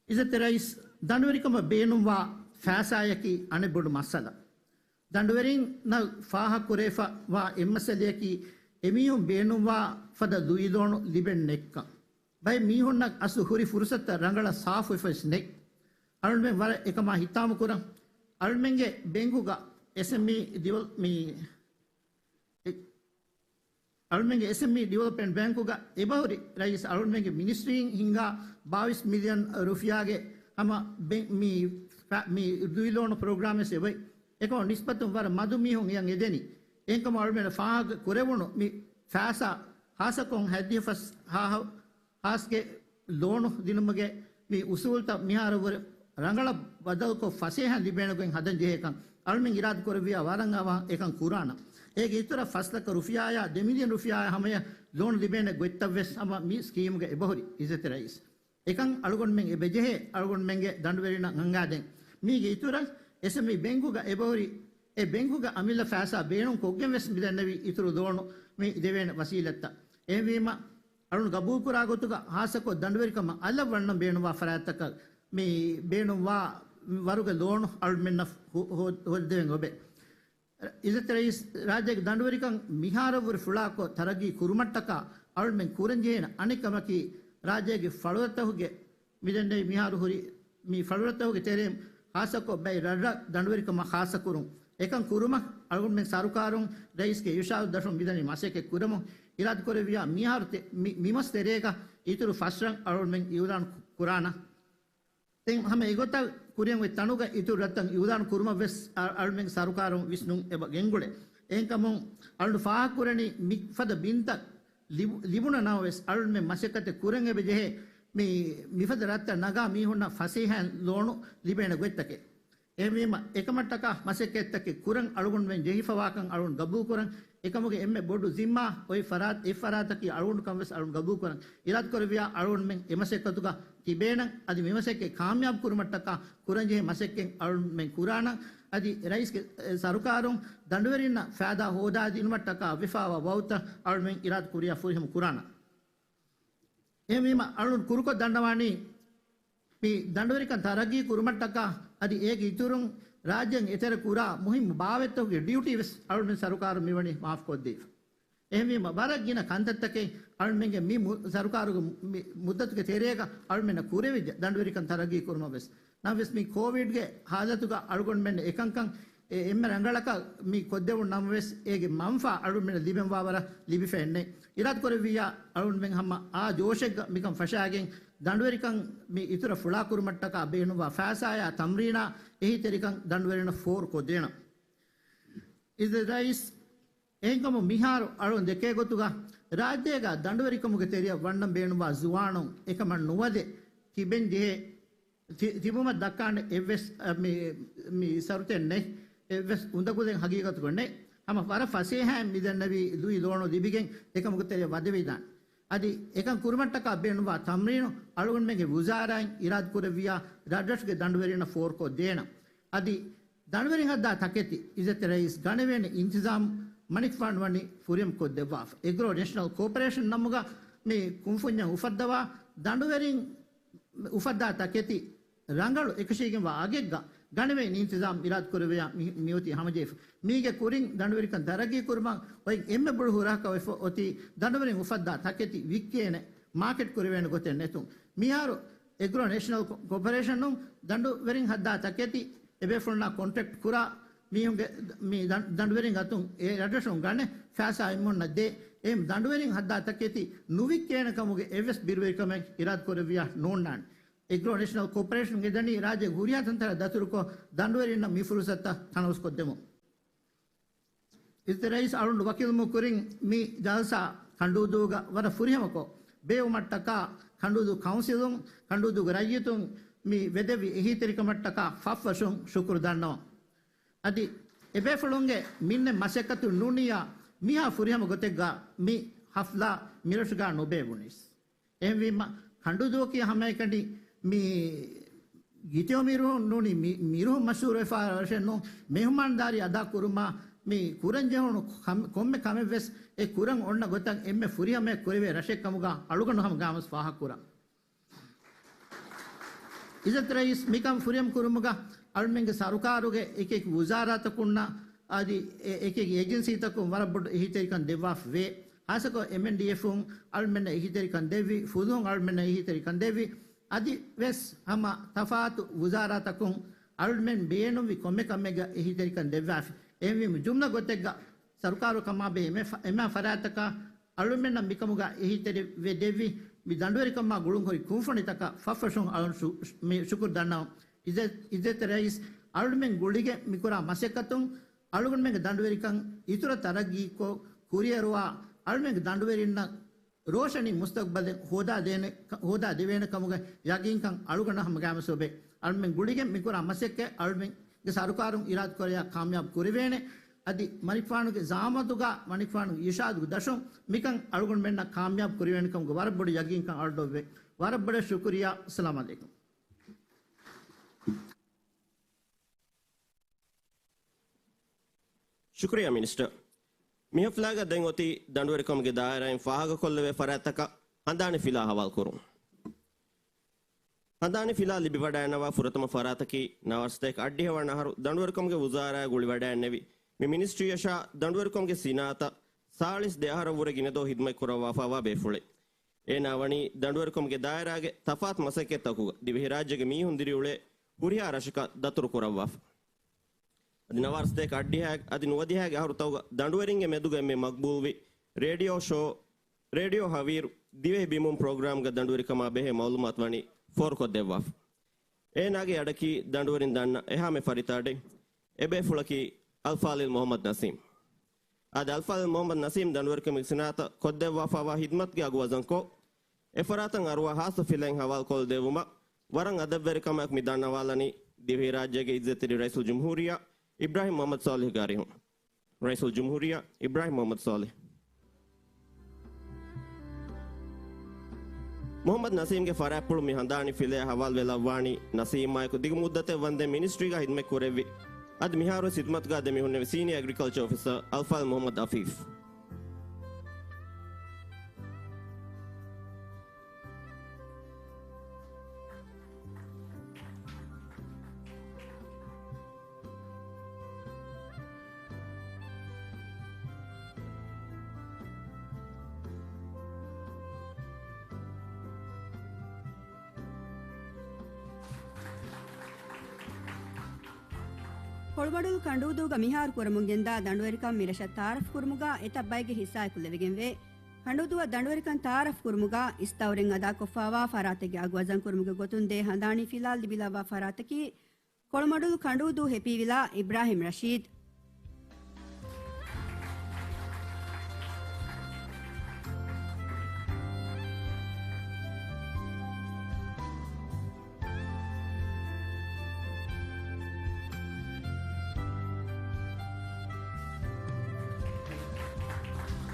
އިއްޒަތްތެރި ރައީސް، ދަނޑުވެރިކަމަށް ބޭނުންވާ ފައިސާއަކީ އަނެއް ބޮޑު މައްސަލަ. ދަނޑުވެރިންނަށް ފާހަގަކުރެވިފަ ވާ އެއްމައްސަލައަކީ، އެމީހުން ބޭނުންވާ ފަދަ ލުއިލޯނު ލިބެން ނެތްކަން. ބައެއް މީހުންނަށް އަސްލު ހުރި ފުރުސަތުތައް ރަނގަޅަށް ސާފުވެފަވެސް ނެތް. އަޅުމެން ވަރަށް އެކަމާ ހިތާމަކުރަން. އަޅުމެންގެ ބެންކުގަ އެސްއެމްއީ ޑިވެލޮ-، މި، އެ-، އަޅުމެންގެ އެސްއެމްއީ ޑިވެލޮޕްމަންޓް ބޭންކުގަ އެބަހުރި ރައީސް އަޅުމެންގެ މިނިސްޓްރީން ހިންގާ ބާވީސް މިލިއަން ރުފިޔާގެ ހަމަ ބެ-، މި ފަ-، މި ލުއިލޯނު ޕްރޮގްރާމެއް އެބައި. އެކަމަށް ނިސްބަތުން ވަރަށް މަދު މީހުން އެޔަށް އެދެނީ. އެހެންކަމުން އަޅުމެން ފާހަގަ ކުރެވުނު މި ފައިސާ ހާއްސަކޮށް ހަތްދިހަ ފަސް ހާހަ-، ހާސްގެ ލޯނު ދިނުމުގެ މި އުސޫލްތައް މިހާރު ވުރެ ރަނގަޅަށް ބަދަލުކޮށް ފަސޭހަ ލިބޭނެ ގޮތް ހަދަން ޖެހޭކަން އަޅުމެން އިރާދަ ކުރެއްވިޔާ ވަރަށް އަވަހަށް އެކަން ކުރާނަން. އޭގެ އިތުރަށް ފަސް ލައްކަ ރުފިޔާއާ ދެ މިލިއަން ރުފިޔާއާ ހަމަޔަށް ލޯނު ލިބޭނެ ގޮތްތައްވެސް ހަމަ މި ސްކީމުގަ އެބަހުރި އިއްޒަތްތެރި ރައީސް. އެކަން އަޅުގަނޑުމެން އެބަޖެހޭ އަޅުގަނޑުމެންގެ ދަނޑުވެރިންނަށް އަންގާދޭން. މީގެ އިތުރަށް އެސްއެމްއީ ބެންކުގަ އެބަހުރި އެ ބެންކުގެ އަމިއްލަ ފައިސާ ބޭނުން ކޮށްގެން ވެސް މިދެންނެވި އިތުރު ލޯނު މި ދެވޭނެ ވަސީލަތްތައް. އެހެންވީމަ، އަޅުން ގަބޫލުކުރާ ގޮތުގަ ހާއްސަކޮށް ދަނޑުވެރިކަމަށް އަލަށް ވަންނަން ބޭނުންވާ ފަރާތްތަކަށް މި ބޭނުންވާ ވަރުގެ ލޯނު އަޅުމެންނަށް ހު-، ހު-، ހޯދިދެވެން އޮބެ. އިއްޒަތްތެރި ރައީސް، ރާއްޖޭގެ ދަނޑުވެރިކަން މިހާރަށްވުރެ ފުޅާކޮށް ތަރައްގީ ކުރުމަށްޓަކާ އަޅުމެން ކުރަންޖެހޭނެ އަނެއް ކަމަކީ، ރާއްޖޭގެ ފަޅުރަށްތަކުގެ މިދެންނެވި މިހާރު ހުރި މި ފަޅުރަށްތަކުގެ ތެރެއިން ހާއްސަކޮށް ބައެއް ރަށްރަށް ދަނޑުވެރިކަމާ ޚާއްޞަކުރުން. އެކަން ކުރުމަށް އަޅުގަނޑުމެން ސަރުކާރުން ރައީސްގެ އިރުޝާދު ދަށުން މިދަނީ މަސައްކަތް ކުރަމުން އިރާދަކުރެއްވިޔާ މިހާރު ތެ-، މި-، މިމަސް ތެރޭގަ އިތުރު ފަސް ރަށް އަޅުގަނޑުމެން އިއުލާން ކު-، ކުރާނަން. ދެން ހަމަ އެގޮތަށް ކުރިއަށް އޮތް ތަނުގަ އިތުރު ރަށްތައް އިއުލާން ކުރުމަށް ވެސް އަ-، އަޅުމެން ސަރުކާރުން ވިސްނުން އެބަ ގެންގުޅޭ. އެހެންކަމުން އަޅުން ފާހަގަކުރަނީ މިފަދަ ބިންތައް ލިބު-، ލިބުނަ ނަމަވެސް އަޅުމެން މަސައްކަތެއް ކުރަން އެބަ ޖެހޭ މި-، މިފަދަ ރަށްތައް ނަގާ މީހުންނަށް ފަސޭހައިން ލޯނު ލިބޭނެ ގޮތްތަކެއް. އެހެންވީމަ، އެކަމަށްޓަކާ މަސައްކަތްތަކެއް ކުރަން އަޅުގަނޑުމެން ޖެހިފަވާކަން އަޅުން ގަބޫލުކުރަން. އެކަމުގެ އެންމެ ބޮޑު ޒިންމާ އޮތް ފަރާތް، އެއް ފަރާތަކީ އަޅުގަނޑު ކަން ވެސް އަޅުން ގަބޫލުކުރަން. އިރާދަކުރެއްވިޔާ އަޅުގަނޑުމެން އެ މަސައްކަތުގަ ތިބޭނަން. އަދި މި މަސައްކަތް ކާމިޔާބު ކުރުމަށްޓަކާ ކުރަންޖެހޭ މަސައްކަތް އަޅުގަނޑުމެން ކުރާނަން. އަދި ރައީސްގެ، އެ، ސަރުކާރުން ދަނޑުވެރިންނަށް ފައިދާ ހޯދާދިނުމަށްޓަކާ ވެފާވާ ވައުދުތައް އަޅުމެން އިރާދަކުރިޔާ ފުރިހަމަ ކުރާނަން. އެހެންވީމަ، އަޅުން ކުރުކޮށް ދަންނަވާނީ، މި ދަނޑުވެރިކަން ތަރައްގީ ކުރުމަށްޓަކާ އަދި އޭގެ އިތުރުން ރާއްޖޭން އެތެރެ ކުރާ މުހިއްމު ބާވަތްތަކުގެ ޑިއުޓީ ވެސް އަޅުމެން ސަރުކާރުން މިވަނީ މާފުކޮށްދީފަ. އެހެންވީމަ، ވަރަށް ގިނަ ކަންތައްތަކެއް އަޅުމެންގެ މި މު-، ސަރުކާރުގެ މި މުއްދަތުގެ ތެރޭގަ އަޅުމެންނަށް ކުރެވިއްޖެ ދަނޑުވެރިކަން ތަރައްގީ ކުރުމަށް ވެސް. ނަމަވެސް، މި ކޯވިޑްގެ ހާލަތުގަ އަޅުގަނޑުމެން އެކަންކަން އެ އެންމެ ރަނގަޅަކަށް މި ކޮށްދެވުނު ނަމަވެސް، އޭގެ މަންފާ އަޅުމެންނަށް ލިބެންވާ ވަރަށް ލިބިފައެއްނެތް. އިރާދަކުރެއްވިއްޔާ އަޅުގަނޑުމެން ހަމަ އާ ޖޯޝެއްގަ މިކަން ފަށާގެން ދަނޑުވެރިކަން މި އިތުރަށް ފުޅާކުރުމަށްޓަކާ ބޭނުންވާ ފައިސާއާ ތަމްރީނާ އެހީތެރިކަން ދަނޑުވެރިންނަށް ފޯރުކޮށްދޭނަން. އިއްޒަތްތެރި ރައީސް، އެހެންކަމުން މިހާރު އަޅުން ދެކޭ ގޮތުގަ ރާއްޖޭގަ ދަނޑުވެރިކަމުގެ ތެރެއަށް ވަންނަން ބޭނުންވާ ޒުވާނުން އެކަމަށް ނުވަދެ ތިބެން ޖެހޭ ތި-، ތިބުމަށް ދައްކާނެ އެއްވެސް، އަ، މި، މި ޝަރުތެއް ނެތް، އެއްވެސް އުނދަގުލެއް ހަގީގަތުގަ ނެތް. ހަމަ ވަރަށް ފަސޭހައިން މިދެންނެވި ލުއި ލޯނު ލިބިގެން އެކަމުގެ ތެރެއަށް ވަދެވިދާނެ. އަދި އެކަން ކުރުމަށްޓަކާ ބޭނުންވާ ތަމްރީނު އަޅުގަނޑުމެންގެ ވުޒާރާއިން އިރާދަކުރެއްވިޔާ ރަށްރަށުގެ ދަނޑުވެރިންނަށް ފޯރުކޮށްދޭނަން. އަދި ދަނޑުވެރިން ހައްދާ ތަކެތި އިއްޒަތްތެރި ރައީސް ގަނެވޭނެ އިންތިޒާމް މަނިކުފާނު ވަނީ ފުރިހަމަ ކޮށްދެއްވާފަ. އެގްރޯ ނޭޝަނަލް ކޯޕަރޭޝަން ނަމުގަ މި ކުންފުންޏަށް އުފައްދަވާ ދަނޑުވެރިން އުފައްދާ ތަކެތި ރަނގަޅު އެކަށީގެންވާ އަގެއްގަ ގަނެވޭނެ އިންތިޒާމް އިރާދަކުރެއްވިޔާ މި-، މިއޮތީ ހަމަޖެހިފަ. މީގެ ކުރިން ދަނޑުވެރިކަން ތަރައްގީ ކުރުމަށް އޮތް އެންމެ ބޮޑު ހުރަހަކަށް ވެފަ އޮތީ ދަނޑުވެރިން އުފައްދާ ތަކެތި ވިއްކޭނެ މާކެޓް ކުރެވޭނެ ގޮތެއް ނެތުން. މިހާރު އެގްރޯ ނޭޝަނަލް ކޯ-، ކޯޕަރޭޝަނުން ދަނޑުވެރިން ހައްދާ ތަކެތި އެބޭފުޅުންނާ ކޮންޓްރެކްޓް ކުރާ މީހުންގެ މި ދަން-، ދަނޑުވެރިން އަތުން އެ ރަށްރަށުން ގަނެ ފައިސާ އެމްއެންއަށް ދޭ. އެހެން ދަނޑުވެރިން ހައްދާ ތަކެތި ނުވިއްކޭނެ ކަމުގެ އެއްވެސް ބިރުވެރިކަމެއް އިރާދަކުރެއްވިޔާ ނޯންނާނެ. އެގްރޯ ނޭޝަނަލް ކޯޕަރޭޝަން ގެންދަނީ ރާއްޖޭގެ ހުރިހާ ތަންތަނަށް ދަތުރުކޮށް ދަނޑުވެރިންނަށް މި ފުރުސަތުތައް ތަނަވަސްކޮށްދެމުން. އިއްޒަތްތެރި ރައީސް އަޅުން ވަކިލުމު ކުރިން މި ޖަލްސާ ކަނޑޫދޫގަ ވަރަށް ފުރިހަމަކޮށް، ބޭއްވުމަށްޓަކާ ކަނޑޫދޫ ކައުންސިލުން، ކަނޑޫދޫގެ ރައްޔިތުން މި ވެދެއްވި އެހީތެރިކަމަށްޓަކާ ފަށްފަށުން ޝުކުރު ދަންނަވަން. އަދި އެބޭފުޅުންގެ މިންނެ މަސައްކަތު ނޫނިއްޔާ މިހާ ފުރިހަމަ ގޮތެއްގަ މި ހަފްލާ މިރަށުގަ ނުބޭއްވުނީސް. އެހެންވީމަ، ކަނޑޫދޫއަކީ ހަމައެކަނި މި ގިތެޔޮ މިރުހުން ނޫނީ، މި މިރުހުން މަޝްހޫރުވެފާ ރަށެއް ނޫން. މެހުމާންދާރީ އަދާ ކުރުމާ މި ކުރަން ޖެހުނު ކަމް-، ކޮންމެ ކަމެއްވެސް އެ ކުރަން އޮންނަ ގޮތަށް އެންމެ ފުރިހަމަޔަށް ކުރެވޭ ރަށެއް ކަމުގަ އަޅުގަނޑު ހަމަ ގާމަސް ފާހަގަކުރަން. އިއްޒަތް ރައީސް މިކަން ފުރިހަމަ ކުރުމުގަ އަޅުމެންގެ ސަރުކާރުގެ އެކި އެކި ވުޒާރާތަކުންނާ އަދި އެ-، އެކި އެކި އޭޖެންސީތަކުން ވަރަށް ބޮޑު އެހީތެރިކަން ދެއްވާފަ ވޭ. ހާއްސަކޮށް އެމްއެންޑީއެފުން އަޅުމެންނަށް އެހީތެރިކަން ދެއްވި، ފުލުހުން އަޅުމެންނަށް އެހީތެރިކަން ދެއްވި، އަދި ވެސް ހަމަ ތަފާތު ވުޒާރާތަކުން އަޅުމެން ބޭނުންވި ކޮންމެ ކަމެއްގަ އެހީތެރިކަން ދެއްވާފި. އެހެންވީމަ ޖުމްލަ ގޮތެއްގަ ސަރުކާރު ކަމާބެހޭ އެމެ ފަ-، އެމާ ފަރާތަކަށް އަޅުމެންނަށް މިކަމުގަ އެހީތެރިވެ ދެއްވި މި ދަނޑުވެރިކަމާ ގުޅުންހުރި ކުންފުނިތަކަށް ފަށްފަށުން އަޅުން ޝު-، މި ޝުކުރު ދަންނަވަން. އިއްޒަތް، އިއްޒަތް ރައީސް އަޅުމެން ގުޅިގެން މިކުރާ މަސައްކަތުން އަޅުގަނޑުމެންގެ ދަނޑުވެރިކަން އިތުރަށް ތަރައްގީކޮށް، ކުރިއެރުވާ އަޅުމެންގެ ދަނޑުވެރިންނަށް ރޯޝަނީ މުސްތަގްބަލެއް ހޯދާދޭނެ، ހޯދާދެވޭނެ ކަމުގެ ޔަގީންކަން އަޅުގަނޑަށް ހަމަ ގާމަސް އޮބެ. އަޅުމެން ގުޅިގެން މިކުރާ މަސައްކަތް އަޅުމެންގެ ސަރުކާރުން އިރާދަކުރެއްވިޔާ ކާމިޔާބު ކުރެވޭނެ. އަދި މަނިކުފާނުގެ ޒައުމަތުގަ މަނިކުފާނުގެ އިރުޝާދުގެ ދަށުން މިކަން އަޅުގަނޑުމެންނަށް ކާމިޔާބު ކުރެވޭނެކަމުގެ ވަރަށް ބޮޑު ޔަގީންކަން އަޅުގަނޑު އޮތް. ވަރަށް ބޮޑަށް ޝުކުރިއްޔާ. އައްސަލާމު ޢަލައިކުމް. ޝުކުރިއްޔާ މިނިސްޓަރ. މި ހަފްލާގަ ދެން އޮތީ ދަނޑުވެރިކަމުގެ ދާއިރާއިން ފާހަގަކޮށްލެވޭ ފަރާތްތަކަށް ހަނދާނީ ފިލާ ހަވާލުކުރުން. ހަނދާނީ ފިލާ ލިބިވަޑައިގަންނަވާ ފުރަތަމަ ފަރާތަކީ ނަވާރަ ސަތޭކަ އަށްޑިހަ ވަނަ އަހަރު ދަނޑުވެރިކަމުގެ ވުޒާރާއާ ގުޅިވަޑައިގެންނެވި މި މިނިސްޓްރީއަށާ ދަނޑުވެރިކަމުގެ ސިނާއަތަށް ސާޅީސް ދެ އަހަރަށްވުރެ ގިނަ ދުވަހު ހިދުމަތް ކުރައްވާފައިވާ ބޭފުޅެއް. އޭނާ ވަނީ ދަނޑުވެރިކަމުގެ ދާއިރާގެ ތަފާތު މަސައްކަތްތަކުގަ ދިވެހިރާއްޖޭގެ މީހުން ދިރިއުޅޭ ހުރިހާ ރަށަކަށް ދަތުރު ކުރައްވާފަ. އަދި ނަވާރަ ސަތޭކަ އަށްޑިހައި އަދި ނުވަދިހައިގެ އަހަރުތަކުގަ ދަނޑުވެރިންގެ މެދުގަ އެންމެ މަގްބޫލްވި ރޭޑިއޯ ޝޯ، ރޭޑިއޯ ހަވީރު، ދިވެހި ބިމުން ޕްރޮގްރާމްގަ ދަނޑުވެރިކަމާ ބެހޭ މައުލޫމާތު ވަނީ ފޯރުކޮށްދެއްވާފަ. އޭނާގެ އަޑަކީ ދަނޑުވެރިން ދަންނަ އެހާމެ ފަރިތަ އަޑެއް. އެބޭފުޅަކީ އަލްފާޟިލް މުޙައްމަދު ނަސީމް. އާދެ، އަލްފާޟިލް މުޙައްމަދު ނަސީމް ދަނޑުވެރިކަމުގެ ސިނާއަތަށް ކޮށްދެއްވާފައިވާ ހިދުމަތުގެ އަގު ވަޒަންކޮށް، އެފަރާތަށް އަރުވާ ހާއްސަ ފިލައެއް ހަވާލުކޮށްދެއްވުމަށް ވަރަށް އަދަބުވެރިކަމާއެކު މި ދަންނަވާލަނީ ދިވެހިރާއްޖޭގެ އިއްޒަތްތެރި ރައީސުލްޖުމްހޫރިއްޔާ އިބްރާހިމް މުޙައްމަދު ޞާލިޙްގެ އަރިހުން. ރައީސުލްޖުމްހޫރިއްޔާ އިބްރާހިމް މުޙައްމަދު ޞާލިޙް. މުޙައްމަދު ނަސީމްގެ ފަރާތްޕުޅު މި ހަނދާނީ ފިލައަށް ހަވާލުވެލައްވާނީ ނަސީމާއެކު ދިގު މުއްދަތެއް ވަންދެން މިނިސްޓްރީގަ ހިދުމަތް ކުރެއްވި، އަދި މިހާރުވެސް ހިދުމަތުގަ ދެމިހުންނެވި ސީނިއާ އެގްރިކަލްޗަރ އޮފިސަރ އަލްފާޟިލް މުޙައްމަދު އަފީފް. ކޮޅުމަޑުލު ކަނޑޫދޫގަ މިހާރު ކުރަމުން ގެންދާ ދަނޑުވެރިކަން މި ރަށަށް ތައާރަފް ކުރުމުގަ އެތައް ބައެއްގެ ހިއްސާއެކު ލެވިގެންވޭ. ކަނޑޫދޫއަށް ދަނޑުވެރިކަން ތައާރަފް ކުރުމުގަ އިސް ދައުރެއް އަދާކޮށްފައިވާ ފަރާތެއްގެ އަގު ވަޒަން ކުރުމުގެ ގޮތުން ދޭ ހަނދާނީ ފިލާ ލިބިލައްވާ ފަރާތަކީ ކޮޅުމަޑުލު ކަނޑޫދޫ ހެޕީވިލާ އިބްރާހިމް ރަޝީދު.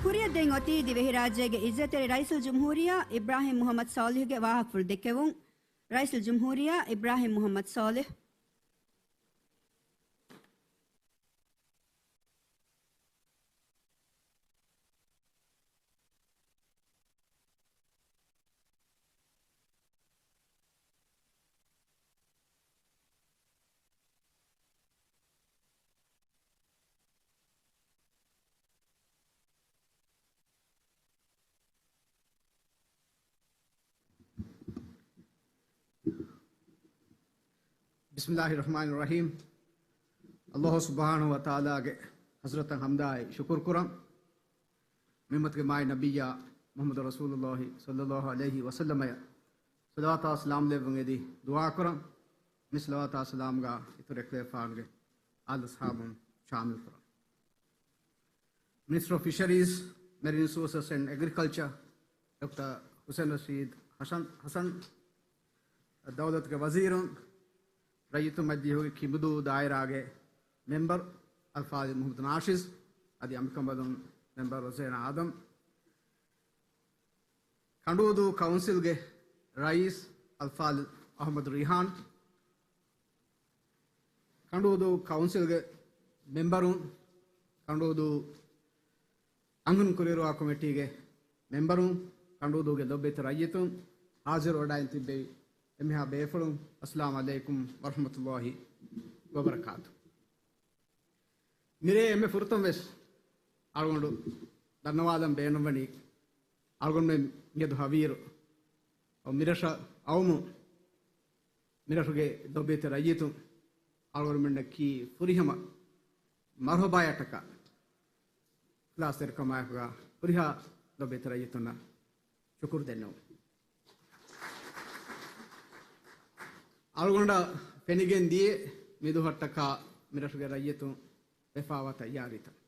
ކުރިއަށް ދެން އޮތީ ދިވެހިރާއްޖޭގެ އިއްޒަތްތެރި ރައީސުލްޖުމްހޫރިއްޔާ އިބްރާހިމް މުޙައްމަދު ޞާލިޙްގެ ވާހަކަފުޅު ދެއްކެވުން. ރައީސުލްޖުމްހޫރިއްޔާ އިބްރާހިމް މުޙައްމަދު ޞާލިޙް. ބިސްމިއްލާހި ރަޙްމާނި ރަޙީމް. ﷲ ސުބްޙާނަހޫ ވަތަޢާލާގެ ޙަޟްރަތަށް ޙަމްދާއި ޝުކުރު ކުރަން. މިއުއްމަތުގެ މާތް ނަބިއްޔާ މުޙައްމަދު ރަސޫލުﷲ ޞައްލަﷲ ޢަލައިހި ވަސައްލަމަޔަށް ޞަލަވާތާ ސަލާމް ލެއްވުން އެދި ދުޢާ ކުރަން. މި ޞަލަވާތާ ސަލާމްގަ އިތުރު އެކުލެވިފާނުގެ އާލު އަޞްޙާބުން ޝާމިލް ކުރަން. މިނިސްޓަރ އޮފް ފިޝަރީޒް، މެރިން ރިސޯސަސް އެންޑް އެގްރިކަލްޗަރ، ޑޮކްޓަރ ޙުސައިން ރަޝީދު ޙަސަން، ޙަސަން، ދައުލަތުގެ ވަޒީރުން، ރައްޔިތުން މަޖިލީހުގެ ކިބުދޫ ދާއިރާގެ މެމްބަރު އަލްފާޟިލް މުޙައްމަދު ނާޝިދު، އަދި އަނބިކަނބަލުން މެމްބަރު ރޮޒޭނާ އާދަމް، ކަނޑޫދޫ ކައުންސިލްގެ ރައީސް އަލްފާޟިލް އަޙްމަދު ރީޙާން، ކަނޑޫދޫ ކައުންސިލްގެ މެމްބަރުން، ކަނޑޫދޫ އަންހެން ކުރިއެރުވާ ކޮމިޓީގެ މެމްބަރުން، ކަނޑޫދޫގެ ލޮބުވެތި ރައްޔިތުން، ޙާޟިރުވެވަޑައިން ތިއްބެވި އެންމެހާ ބޭފުޅުން، އައްސަލާމު ޢަލައިކުމް ވަރަޙްމަތުﷲ ވަބަރަކާތު. މިރޭ އެންމެ ފުރަތަމަ ވެސް އަޅުގަނޑު ދަންނަވާލަން ބޭނުންވަނީ، އަޅުގަނޑުމެން މިއަދު ހަވީރު މިރަށަށް އައުމުން، މިރަށުގެ ލޮބުވެތި ރައްޔިތުން އަޅުގަނޑުމެންނަކީ ފުރިހަމަ މަރުޙަބާޔަށްޓަކާ އިޚްލާޞްތެރިކަމާއެކުގަ ހުރިހާ ލޮބުވެތި ރައްޔިތުންނަށް ޝުކުރު ދެންނެވުން. އަޅުގަނޑަށް ފެނިގެން ދިޔަ މިދުހަށްޓަކާ މިރަށުގެ ރައްޔިތުން ވެފާވާ ތައްޔާރީތައް.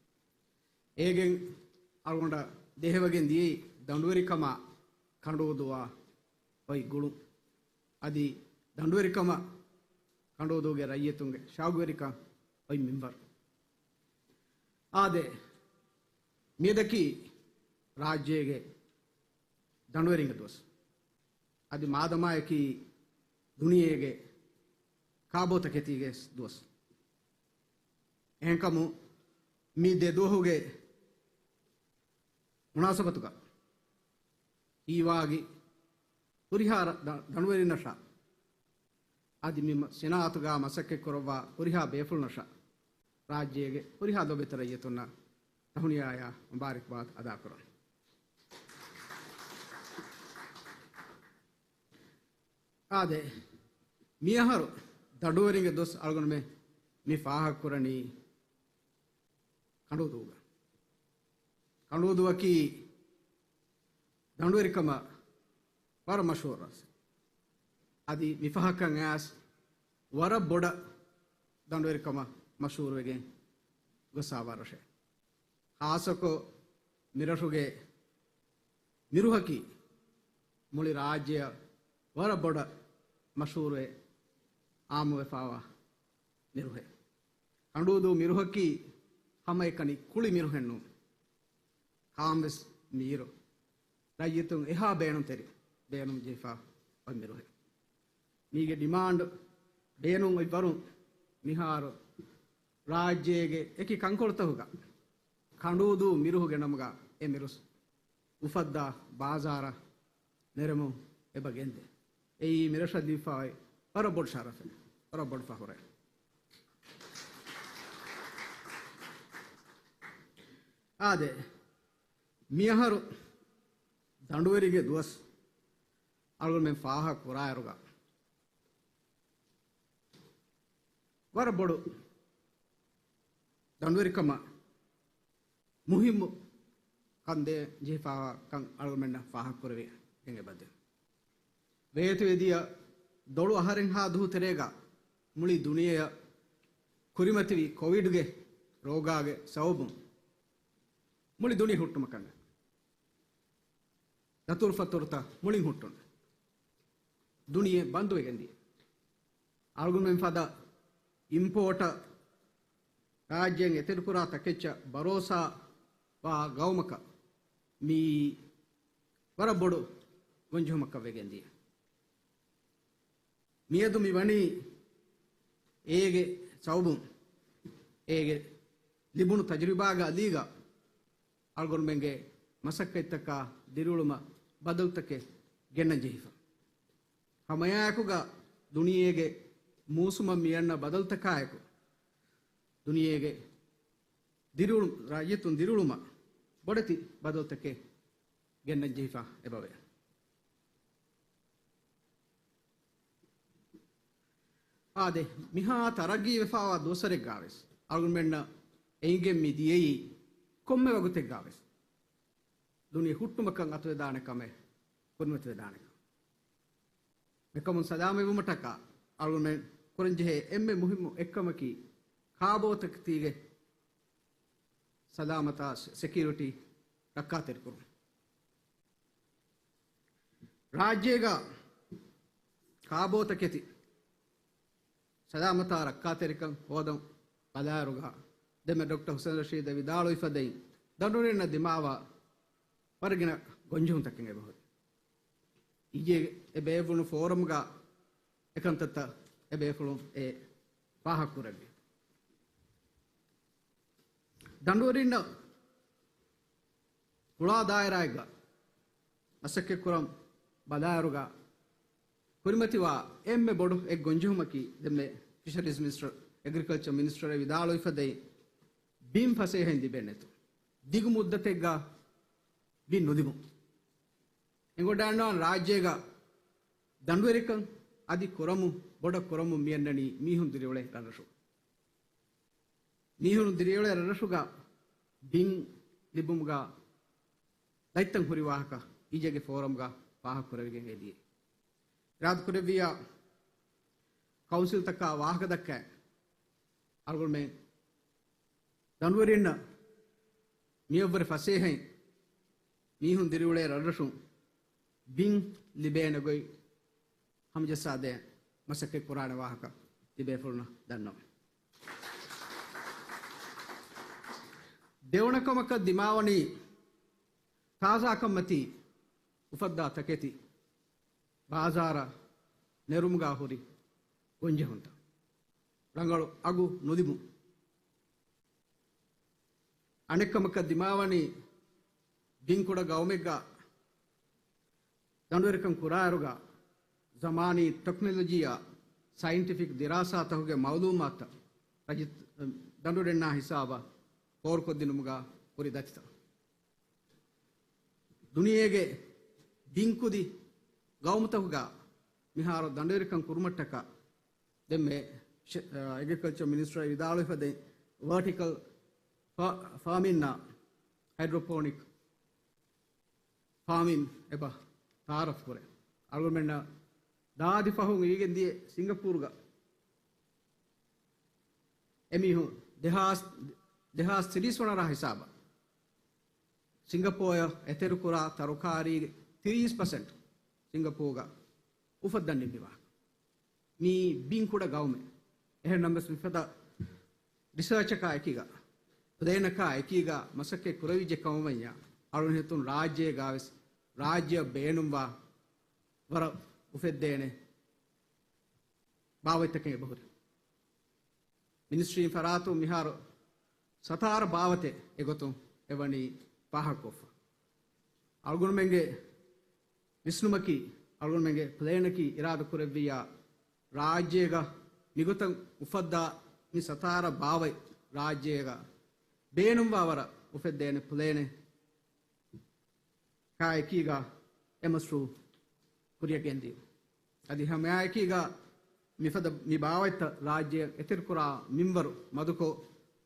އޭގެން އަޅުގަނޑަށް ދޭހަވެގެން ދިޔައީ ދަނޑުވެރިކަމާ ކަނޑޫދޫއާ އޮތް ގުޅުން. އަދި ދަނޑުވެރިކަމަށް ކަނޑޫދޫގެ ރައްޔިތުންގެ ޝައުގުވެރިކަން އޮތް މިންވަރު. އާދެ، މިއަދަކީ ރާއްޖޭގެ ދަނޑުވެރިންގެ ދުވަސް. އަދި މާދަމާއަކީ ދުނިޔޭގެ ކާބޯތަކެތީގެ ދުވަސް. އެހެންކަމުން މި ދެ ދުވަހުގެ މުނާސަބަތުގަ ހީވާގި ހުރިހާ ރަ-، ދަ-، ދަނޑުވެރިންނަށާ އަދި މި މަ-، ސިނާއަތުގަ މަސައްކަތްކުރައްވާ ހުރިހާ ބޭފުޅުންނަށާ ރާއްޖޭގެ ހުރިހާ ލޮބެތި ރައްޔިތުންނަށް ތަހުނިޔާއާ މުބާރިކްބާދް އަދާކުރަން. އާދެ، މިއަހަރު ދަނޑުވެރިންގެ ދުވަސް އަޅުގަނޑުމެން މި ފާހަގަކުރަނީ ކަނޑޫދޫގަ. ކަނޑޫދޫއަކީ ދަނޑުވެރިކަމަށް ވަރަށް މަޝްހޫރު ރަށެއް. އަދި މިފަހަކަށް އައިސް ވަރަށް ބޮޑަށް ދަނޑުވެރިކަމަށް މަޝްހޫރުވެގެން ގޮސް އާވާ ރަށެއް. ޚާއްޞަކޮށް މިރަށުގެ މިރުހަކީ މުޅި ރާއްޖެއަށް ވަރަށް ބޮޑަށް މަޝްހޫރުވެ އާއްމުވެފާވާ މިރުހެއް. ކަނޑޫދޫ މިރުހަކީ ހަމައެކަނި ކުޅި މިރުހެއް ނޫން. ކާންވެސް މިއިރު ރައްޔިތުން އެހާ ބޭނުންތެރި ބޭނުން ޖެހިފާ އޮތް މިރުހެއް. މީގެ ޑިމާންޑް ބޭނުން އޮތްވަރުން މިހާރު ރާއްޖޭގެ އެކި ކަންކޮޅުތަކުގަ ކަނޑޫދޫ މިރުހުގެ ނަމުގަ އެ މިރުސް އުފައްދާ ބާޒާރަށް ނެރެމުން އެބަ ގެންދޭ. އެއީ މިރަށަށް ލިބިފާ އޮތް ވަރަށް ބޮޑު ޝަރަފެއް، ވަރަށް ބޮޑު ފަޚުރެއް. އާދެ، މިއަހަރު ދަނޑުވެރިގެ ދުވަސް އަޅުގަނޑުމެން ފާހަގަ ކުރާއިރުގަ، ވަރަށް ބޮޑު ދަނޑުވެރިކަމަށް މުހިއްމު ކަން ދޭން ޖެހިފާވާ ކަން އަޅުގަނޑުމެންނަށް ފާހަގަކުރެވިގެން އެބަދޭ. ވޭތުވެދިޔަ ދޮޅު އަހަރެއްހާ ދުހު ތެރޭގަ މުޅި ދުނިޔެއަށް ކުރިމަތިވި ކޮވިޑްގެ ރޯގާގެ ސަބަބުން މުޅި ދުނިޔެ ހުއްޓުމަކަށް ދަތުރުފަތުރުތައް މުޅިން ހުއްޓުނު. ދުނިޔެ ބަންދުވެގެން ދިޔަ. އަޅުގަނޑުމެން ފަދަ އިމްޕޯޓަށް ރާއްޖޭން އެތެރެކުރާ ތަކެއްޗަށް ބަރޯސާ ވާ ގައުމަކަށް މިއީ ވަރަށް ބޮޑު ގޮންޖެހުމަކަށް ވެގެން ދިޔަ. މިއަދު މި ވަނީ އޭގެ ސަބަބުން އޭގެ ލިބުނު ތަޖުރިބާގެ އަލީގަ އަޅުގަނޑުމެންގެ މަސައްކަތްތަކާ ދިރިއުޅުމަށް ބަދަލުތަކެއް ގެންނަން ޖެހިފަ. ހަމައެއާއެކުގަ ދުނިޔޭގެ މޫސުމަށް މިއަންނަ ބަދަލުތަކާއެކު، ދުނިޔޭގެ ދިރިއުޅު-، ރައްޔިތުން ދިރިއުޅުމަށް ބޮޑެތި ބަދަލުތަކެއް ގެންނަން ޖެހިފަ އެބަވޭ. އާދެ، މިހާ ތަރައްގީވެފާވާ ދުވަސްވަރެއްގާވެސް އަޅުގަނޑުމެންނަށް އެނގެން މި ދިޔައީ ކޮންމެ ވަގުތެއްގާވެސް ދުނިޔެ ހުއްޓުމަކަށް އަތުވެދާނެ ކަމެއް ކުރިމަތިވެދާނެ ކަމަށް. މިކަމުން ސަލާމަތްވުމަށްޓަކާ އަޅުގަނޑުމެން ކުރަންޖެހޭ އެންމެ މުހިއްމު އެއްކަމަކީ ކާބޯތަކެތީގެ ސަލާމަތާ ސެ-، ސެކިއުރިޓީ ރައްކާތެރިކުރުން. ރާއްޖޭގަ ކާބޯތަކެތި ސަލާމަތާ ރައްކާތެރިކަން ހޯދަން ބަލާއިރުގަ، ދެންމެ ޑޮކްޓަރ ހުސެން ރަޝީދަށް ވިދާޅުވިފަދައިން ދަނޑުވެރިންނަށް ދިމާވާ ވަރަށް ގިނަ ގޮންޖެހުންތަކެއް އެބަހުރި. އިއްޔެ އެ ބޭއްވުނު ފޯރަމްގަ އެކަންތައްތައް އެބޭފުޅުން އެ ފާހަގަކުރެއްވި. ދަނޑުވެރިންނަށް ފުޅާ ދާއިރާއެއްގަ މަސައްކަތްކުރަން ބަލާއިރުގަ ކުރިމަތިވާ އެންމެ ބޮޑު އެއް ގޮންޖެހުމަކީ ދެންމެ ފިޝަރީޒް މިނިސްޓަރ، އެގްރިކަލްޗަރ މިނިސްޓަރ ވިދާޅުވިފަދައިން ބިން ފަސޭހައިން ލިބެން ނެތުން. ދިގު މުއްދަތެއްގަ ބިން ނުލިބުން. އެނގިވަޑައިގަންނަވާނެ ރާއްޖޭގަ ދަނޑުވެރިކަން އަދި ކުރަމުން، ބޮޑަށް ކުރަމުން މިއަންނަނީ މީހުން ދިރިއުޅޭ ރަށްރަށު. މީހުން ދިރިއުޅޭ ރަށްރަށުގަ ބިން ލިބުމުގަ ލައްތަން ހުރި ވާހަކަ އިއްޔެގެ ފޯރަމްގަ ފާހަގަކުރެވިގެން އެދިޔަ. އިރާދަކުރެއްވިއްޔާ ކައުންސިލްތަކާ ވާހަކަ ދައްކައި އަޅުގަނޑުމެން ދަނޑުވެރިންނަށް މިއަށްވުރެ ފަސޭހައިން މީހުން ދިރިއުޅޭ ރަށްރަށުން ބިން ލިބޭނެ ގޮތް ހަމަޖައްސާދޭން މަސައްކަތް ކުރާނެ ވާހަކަ ތިބޭފުޅުންނަށް ދަންނަވަން. ދެވަނަ ކަމަކަށް ދިމާވަނީ ތާޒާކަންމަތީ އުފައްދާ ތަކެތި ބާޒާރަށް ނެރުމުގަ ހުރި ގޮންޖެހުންތައް، ރަނގަޅު އަގު ނުލިބުން. އަނެއްކަމަކަށް ދިމާވަނީ ބިންކުޑަ ގައުމެއްގަ ދަނޑުވެރިކަން ކުރާއިރުގަ ޒަމާނީ ޓެކްނޮލޮޖީއާ ސައިންޓިފިކް ދިރާސާތަކުގެ މައުލޫމާތުތައް ރައްޔިތު ދަނޑުވެރިންނާ ހިސާބަށް ފޯރުކޮށްދިނުމުގަ ހުރި ދަތިތައް. ދުނިޔޭގެ ބިންކުދި ގައުމުތަކުގަ މިހާރު ދަނޑުވެރިކަން ކުރުމަށްޓަކާ ދެންމެ އެގްރިކަލްޗަރ މިނިސްޓަރ ވިދާޅުވިފަދައިން ވަރޓިކަލް ފާ-، ފާމިންއާ ހައިޑްރޯޕޯނިކް ފާމިން އެބަ ތައާރަފް ކުރޭ. އަޅުގަނޑުމެންނަށް ދާދި ފަހުން އިވިގެން ދިޔަ ސިންގަޕޫރުގަ އެމީހުން ދެހާސް، ދެހާސް ތިރީސް ވަނަ ރާ ހިސާބަށް ސިންގަޕޯރަށް އެތެރެކުރާ ތަރުކާރީގެ ތިރީސް ޕަސެންޓް ސިންގަޕޫރުގަ އުފައްދަން ނިންމި ވާހަކަ. މީ ބިން ކުޑަ ގައުމެއް. އެހެންނަމަވެސް މިފަދަ ރިސާޗަކާ އެކީގަ، ޕްލޭނަކާ އެކީގަ މަސައްކަތް ކުރެވިއްޖެ ކަމަށް ވަންޏާ، އަޅުގަނޑު ހިތުން ރާއްޖޭގަވެސް ރާއްޖެއަށް ބޭނުންވާ ވަރަށް އުފެއްދޭނެ ބާވަތްތަކެއް އެބަހުރި. މިނިސްޓްރީން ފަރާތުން މިހާރު ސަތާރަ ބާވަތެއް އެގޮތުން އެވަނީ ފާހަގަކޮށްފަ. އަޅުގަނޑުމެންގެ ވިސްނުމަކީ، އަޅުގަނޑުމެންގެ ޕްލޭނަކީ އިރާދަ ކުރެއްވިއްޔާ، ރާއްޖޭގަ މިގޮތަށް އުފައްދާ މި ސަތާރަ ބާވަތް ރާއްޖޭގަ ބޭނުންވާ ވަރަށް އުފެއްދޭނެ ޕްލޭނެއް ކާ އެކީގަ އެ މަޝްރޫއު ކުރިއަށް ގެންދިޔުން. އަދި ހަމައެކީގަ މިފަދަ މި ބާވަތްތައް ރާއްޖެއަށް އެތެރެކުރާ މިންވަރު މަދުކޮށް،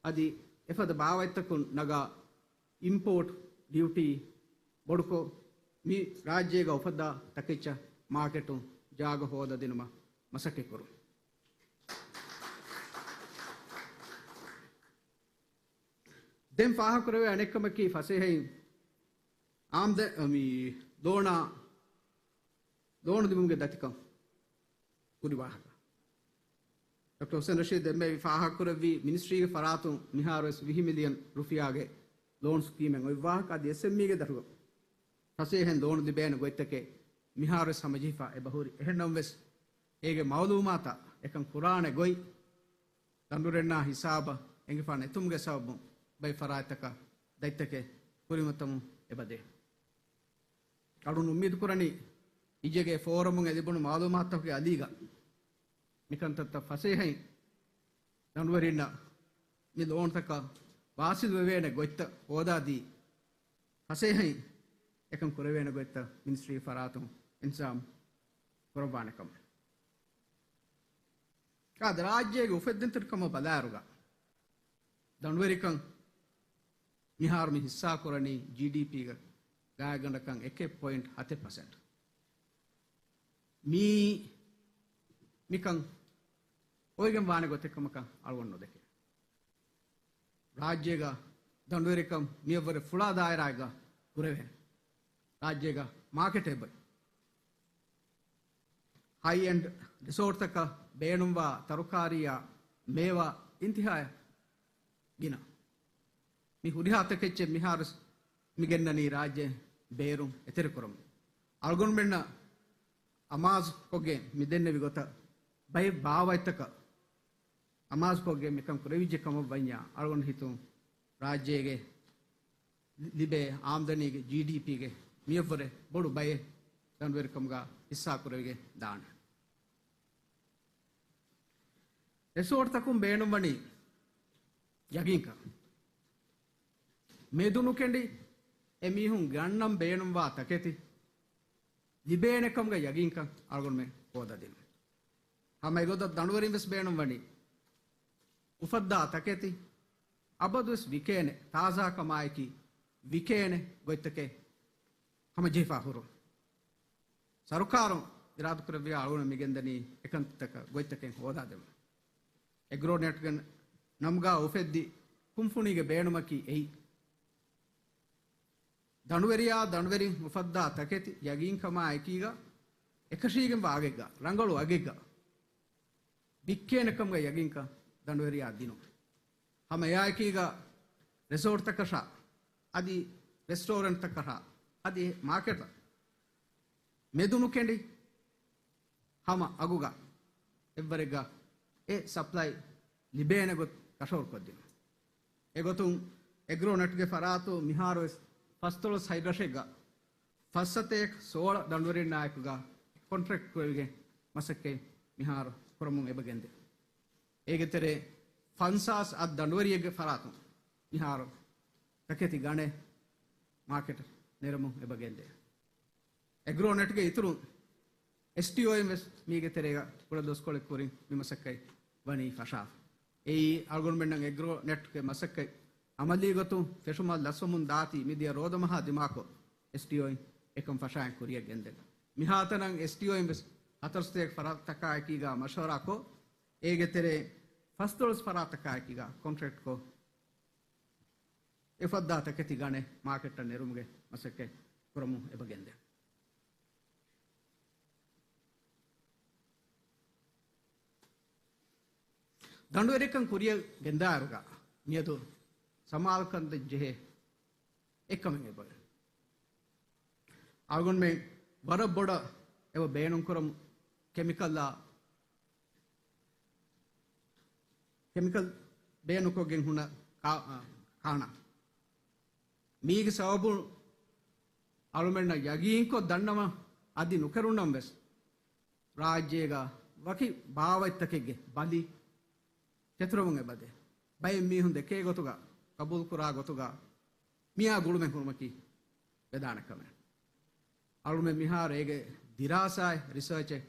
އަދި އެފަދަ ބާވަތްތަކުން ނަގާ އިމްޕޯޓް ޑިއުޓީ ބޮޑުކޮށް، މި ރާއްޖޭގަ އުފައްދާ ތަކެއްޗަށް މާކެޓުން ޖާގަ ހޯދަދިނުމަށް މަސައްކަތްކުރުން. ދެން ފާހަގަކުރެވޭ އަނެއްކަމަކީ ފަސޭހައިން އާމްދަ-، މި ލޯނާ، ލޯނު ލިބުމުގެ ދަތިކަން ކުރި ވާހަކަ. ޑޮކްޓަރ ހުސެން ރަޝީދު ދެންމެ ފާހަގަކުރެއްވީ މިނިސްޓްރީގެ ފަރާތުން މިހާރުވެސް ވިހި މިލިއަން ރުފިޔާގެ ލޯން ސްކީމެއް އޮތް ވާހަކަ. އަދި އެސްއެމްއީގެ ދަށުގަ ފަސޭހައިން ލޯނު ލިބޭނެ ގޮތްތަކެއް މިހާރުވެސް ހަމަޖެހިފަ އެބަހުރި. އެހެންނަމަވެސް އޭގެ މައުލޫމާތަށް އެކަން ކުރާނެ ގޮތް ދަނޑުރެންނާ ހިސާބަށް އެނގިފާ ނެތުމުގެ ސަބަބުން ބައެއް ފަރާތްތަކަށް ދަތިތަކެއް ކުރިމަތަމުން އެބަދޭ. އަޅުން އުއްމީދު ކުރަނީ އިއްޔެގެ ފޯރަމުން އެ ލިބުނު މައުލޫމާތުތަކުގެ އަލީގަ މިކަންތައްތައް ފަސޭހައިން ދަނޑުވެރިންނަށް މި ލޯންތަކަށް ވާސިލް ވެވޭނެ ގޮތްތައް ހޯދާދީ، ފަސޭހައިން އެކަން ކުރެވޭނެ ގޮތްތައް މިނިސްޓްރީ ފަރާތުން އިންތިޒާމް ކުރައްވާނެ ކަމަށް. އާދެ، ރާއްޖޭގެ އުފެއްދުންތެރިކަމަށް ބަލާއިރުގަ ދަނޑުވެރިކަން މިހާރު މި ހިއްސާކުރަނީ ޖީޑީޕީގެ ގާތްގަނޑަކަށް އެކެއް ޕޮއިންޓް ހަތެއް ޕަސެންޓް. މީ މިކަން އޮވެގެން ވާނެ ގޮތެއް ކަމަކަށް އަޅުގަނޑު ނުދެކޭ. ރާއްޖޭގަ ދަނޑުވެރިކަން މިއަށްވުރެ ފުޅާ ދާއިރާއެއްގަ ކުރެވޭނެ. ރާއްޖޭގަ މާކެޓެއް އެބައޮތް. ހައި އެންޑް ރިސޯޓްތަކަށް ބޭނުންވާ ތަރުކާރީއާ މޭވާ އިންތިހާއަށް ގިނަ. މި ހުރިހާ ތަކެއްޗެއް މިހާރު މި ގެންނަނީ ރާއްޖެ ބޭރުން އެތެރެކުރަމުން. އަޅުގަނޑުމެންނަށް އަމާޒުކޮށްގެން މި ދެންނެވި ގޮތަށް ބައެއް ބާވަތްތަކަށް އަމާޒުކޮށްގެން މިކަން ކުރެވިއްޖެ ކަމަށް ވަންޏާ، އަޅުގަނޑު ހިތުން ރާއްޖޭގެ ލިބޭ އާމްދަނީގެ ޖީޑީޕީގެ މިއަށްވުރެ ބޮޑު ބައެއް ދަނޑުވެރިކަމުގަ ހިއްސާކުރެވިގެން ދާނެ. ރެސޯޓްތަކުން ބޭނުންވަނީ ޔަގީންކަން. މެދުނުކެނޑި އެމީހުން ގަންނަން ބޭނުންވާ ތަކެތި ލިބޭނެކަމުގެ ޔަގީންކަން އަޅުގަނޑުމެން ހޯދަދިނުން. ހަމަ އެގޮތަށް ދަނޑުވެރިން ވެސް ބޭނުންވަނީ އުފައްދާ ތަކެތި އަބަދުވެސް ވިކޭނެ، ތާޒާކަމާއެކީ ވިކޭނެ ގޮތްތަކެއް ހަމަޖެހިފާ ހުރުން. ސަރުކާރުން އިރާދަކުރެއްވިޔާ އަޅުގަނޑު މިގެންދަނީ އެކަންތައްތަކަށް ގޮތްތަކެއް ހޯދާދެމުން. އެގްރޯނެޓްގެ ނަމުގަ އުފެއްދި ކުންފުނީގެ ބޭނުމަކީ އެއީ. ދަނޑުވެރިޔާ ދަނޑުވެރިން އުފައްދާ ތަކެތި ޔަގީންކަމާ އެކީގަ އެކަށީގެންވާ އަގެއްގަ، ރަނގަޅު އަގެއްގަ ވިއްކޭނެކަމުގެ ޔަގީންކަން ދަނޑުވެރިޔާ ދިނުން. ހަމަ އެއާއެކީގަ ރެސޯޓްތަކަށާ، އަދި ރެސްޓޯރެންޓްތަކަށާ، އަދި މާކެޓަށް މެދުނުކެނޑި ހަމަ އަގުގަ އެއްވަރެއްގަ އެ ސަޕްލައި ލިބޭނެ ގޮތް ކަށަވަރުކޮށްދިނުން. އެގޮތުން އެގްރޯ ނެޓްގެ ފަރާތުން މިހާރުވެސް ފަސްދޮޅަސް ހަތް ރަށެއްގަ ފައްސަތޭކަ ސޯޅަ ދަނޑުވެރިންނާއެކުގަ ކޮންޓްރެކްޓް ކުރެވިގެން މަސައްކަތް މިހާރު ކުރަމުން އެބަގެންދޭ. އޭގެ ތެރޭ ފަންސާސް އަށް ދަނޑުވެރިއެއްގެ ފަރާތުން މިހާރު ތަކެތި ގަނެ މާކެޓަށް ނެރެމުން އެބަގެންދޭ. އެގްރޯ ނެޓްގެ އިތުރުން އެސްޓީއޯއިން ވެސް މީގެ ތެރޭގަ ކުޑަ ދުވަސްކޮޅެއް ކުރިން މި މަސައްކަތް ވަނީ ފަށާފަ. އެއީ އަޅުގަނޑުމެންނަށް އެގްރޯ ނެޓްގެ މަސައްކަތް އަމަލީ ގޮތުން ފެށުމަށް ލަސްވަމުން ދާތީ މިދިޔަ ރޯދަމަހާ ދިމާކޮށް، އެސްޓީއޯއިން އެކަން ފަށާއިން ކުރިއަށް ގެންދެވި. މިހާތަނަށް އެސްޓީއޯއިން ވެސް ހަތަރުސަތޭކަ ފަރާތްތަކާއެކީގަ މަޝްވަރާކޮށް، އޭގެ ތެރޭ ފަސްދޮޅަސް ފަރާތްތަކާއެކީގަ ކޮންޓްރެކްޓްކޮށް، އެ އުފައްދާ ތަކެތި ގަނެ މާކެޓަށް ނެރުމުގެ މަސައްކަތް ކުރަމުން އެބަގެންދެވި. ދަނޑުވެރިކަން ކުރިއަށް ގެންދާއިރުގަ މިއަދު ސަމާލުކަން ދޭން ޖެހޭ އެއްކަމެއް އެބަ. އަޅުގަނޑުމެން ވަރަށް ބޮޑަށް އެބަ ބޭނުންކުރަމު ކެމިކަލްއާ ކެމިކަލް ބޭނުންކޮށްގެން ހުންނަ ކާ-، އާ، ކާނާ. މީގެ ސަބަބުން އަޅުމެންނަށް ޔަގީންކޮށް ދަންނަވަން އަދި ނުކެރުނަމަވެސް، ރާއްޖޭގަ ވަކި ބާވަތްތަކެއްގެ ބަލި ފެތުރަމުން އެބަދޭ. ބައެއް މީހުން ދެކޭ ގޮތުގަ، ޤަބޫލުކުރާ ގޮތުގަ މިއާ ގުޅުމެއް ހުރުމަކީ ވެދާނެ ކަމެއް. އަޅުމެން މިހާރު އޭގެ ދިރާސާއެއް، ރިސާޗެއް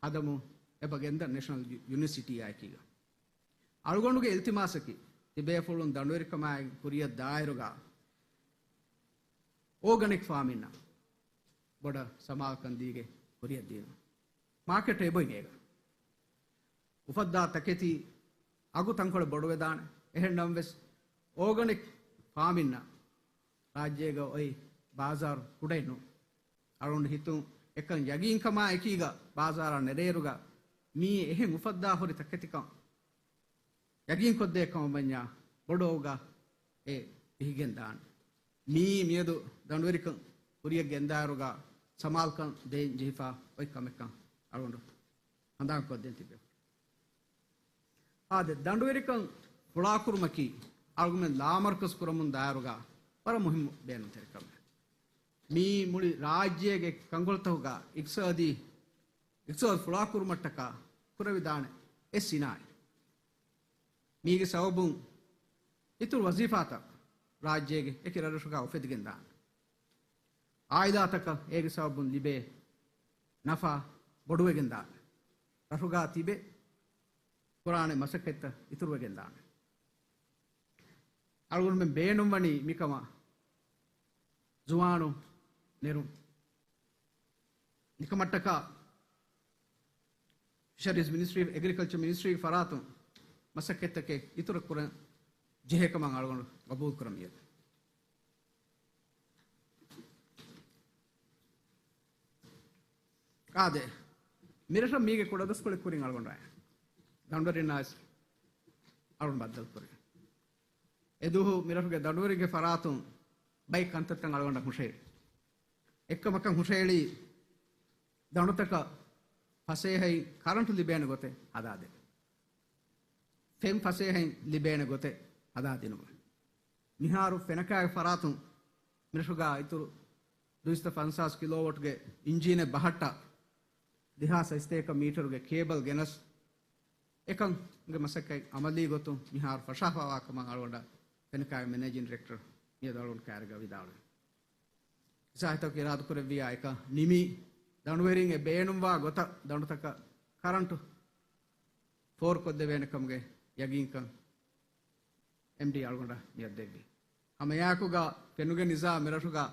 ހަދަމުން އެބަ ގެންދަން ނޭޝަނަލް ޔު-، ޔުނިވަރސިޓީއާއެކީގަ. އަޅުގަނޑުގެ އިލްތިމާސަކީ، ތިބޭފުޅުން ދަނޑުވެރިކަމާއި ކުރިއަށް ދާއިރުގަ އޯގަނިކް ފާމިންނަށް ބޮޑަށް ސަމާލުކަން ދީގެ ކުރިއަށް ދީނުން. މާކެޓް އެބޮތް އޭގަ. އުފައްދާ ތަކެތި އަގު ތަންކޮޅެއް ބޮޑުވެދާނެ. އެހެން ނަމަވެސް، އޯގަނިކް ފާމިންނަށް ރާއްޖޭގަ އޮތް ބާޒާރު ކުޑައެއް ނޫން. އަޅުގަނޑު ހިތުން އެކަން ޔަގީންކަމާ އެކީގަ ބާޒާރަށް ނެރޭއިރުގަ މީ އެހެން އުފައްދާ ހުރި ތަކެތިކަން ޔަގީންކޮށްދޭ ކަމަށް ވަންޏާ ބޮޑު އަގުގަ އެ ބިހިގެން ދާނެ. މީ މިއަދު ދަނޑުވެރިކަން ކުރިއަށް ގެންދާއިރުގަ ސަމާލުކަން ދޭން ޖެހިފަ އޮތް ކަމެއްކަން އަޅުގަނޑު ހަނދާންކޮށްދޭން ތިބޭ. އާދެ، ދަނޑުވެރިކަން ފުޅާކުރުމަކީ އަޅުގަނޑުމެން ލާމަރުކަޒު ކުރަމުން ދާއިރުގަ ވަރަށް މުހިއްމު ބޭނުންތެރި ކަމެއް. މީ މުޅި ރާއްޖޭގެ ކަންކޮޅުތަކުގަ އިޤްތިޞާދީ، އިޤްތިޞާދު ފުޅާކުރުމަށްޓަކާ ކުރެވިދާނެ އެއް ސިނާއަތް. މީގެ ސަބަބުން އިތުރު ވަޒީފާތައް ރާއްޖޭގެ އެކި ރަށްރަށުގަ އުފެދިގެން ދާނެ. އާއިލާތަކަށް އޭގެ ސަބަބުން ލިބޭ ނަފާ ބޮޑުވެގެން ދާނެ. ރަށުގަ ތިބެ ކުރާނެ މަސައްކަތްތައް އިތުރުވެގެން ދާނެ. އަޅުގަނޑުމެން ބޭނުންވަނީ މިކަމަށް ޒުވާނުން ނެރުން. ނިކަމަށްޓަކާ ފިޝަރީޒް މިނިސްޓްރީ، އެގްރިކަލްޗަރ މިނިސްޓްރީގެ ފަރާތުން މަސައްކަތްތަކެއް އިތުރަށް ކުރަން ޖެހޭ ކަމަށް އަޅުގަނޑު ގަބޫލު ކުރަމިއެވެ. އާދެ، މިރަށަށް މީގެ ކުޑަދުވަސްކޮޅެއް ކުރިން އަޅުގަނޑު އައި ދަނޑުވެރިންނާ ވެސް އަޅުގަނޑު ބައްދަލު ކުރި. އެދުވަހު މިރަށުގެ ދަނޑުވެރިންގެ ފަރާތުން ބައެއް ކަންތައްތައް އަޅުގަނޑަށް ހުށަހެޅި. އެއްކަމަކަށް ހުށަހެޅީ ދަނޑުތަކަށް ފަސޭހައިން ކަރަންޓު ލިބޭނެ ގޮތެއް ހަދާދޭން. ފެން ފަސޭހައިން ލިބޭނެ ގޮތެއް ހަދާދިނުމަށް. މިހާރު ފެނަކާގެ ފަރާތުން މިރަށުގަ އިތުރު ދުއިސައްތަ ފަންސާސް ކިލޯވަޓްގެ އިންޖީނެއް ބަހައްޓާ، ދެހާސް އައިސްތޭކަ މީޓަރުގެ ކޭބަލް ގެނަސް، އެކަންގެ މަސައްކަތް އަމަލީ ގޮތުން މިހާރު ފަށާފަވާ ކަމަށް އަޅުގަނޑަށް ފެނަކާގެ މެނޭޖިން ޑިރެކްޓަރ މިއަދު އަޅުގަނޑު ކާރިގަ ވިދާޅުވި. އިސާހިތަކު އިރާދަކުރެއްވިޔާ އެކަން ނިމި، ދަނޑުވެރިން އެ ބޭނުންވާ ގޮތަށް ދަނޑުތަކަށް ކަރަންޓު ފޯރުކޮށްދެވޭނެ ކަމުގެ ޔަގީންކަން އެމްޑީ އަޅުގަނޑަށް މިއަށް ދެއްވި. ހަމައެއާއެކުގަ ފެނުގެ ނިޒާމް މިރަށުގަ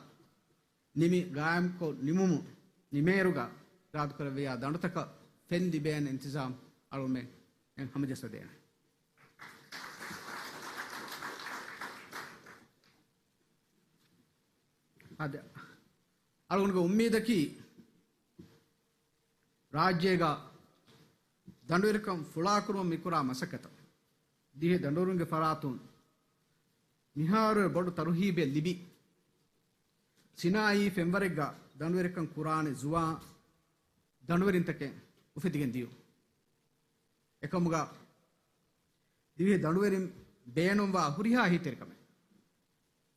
ނިމި ގާއިމްކޮށް ނިމުމުން ނިމޭއިރުގަ އިރާދަކުރެއްވިޔާ ދަނޑުތަކަށް ފެން ލިބޭނެ އިންތިޒާމް އަޅުމެން ހަމަޖައްސަދޭނެ. އަދި އަޅުގަނޑުގެ އުއްމީދަކީ، ރާއްޖޭގަ ދަނޑުވެރިކަން ފުޅާކުރުމަށް މިކުރާ މަސައްކަތަށް ދިވެހި ދަނޑުވެރިންގެ ފަރާތުން މިހާރު ބޮޑު ތަރުހީބެއް ލިބި، ސިނާއީ ފެންވަރެއްގަ ދަނޑުވެރިކަން ކުރާނެ ޒުވާން ދަނޑުވެރިންތަކެއް އުފެދިގެން ދިޔުން. އެކަމުގަ ދިވެހި ދަނޑުވެރިން ބޭނުންވާ ހުރިހާ އެހީތެރިކަމެއް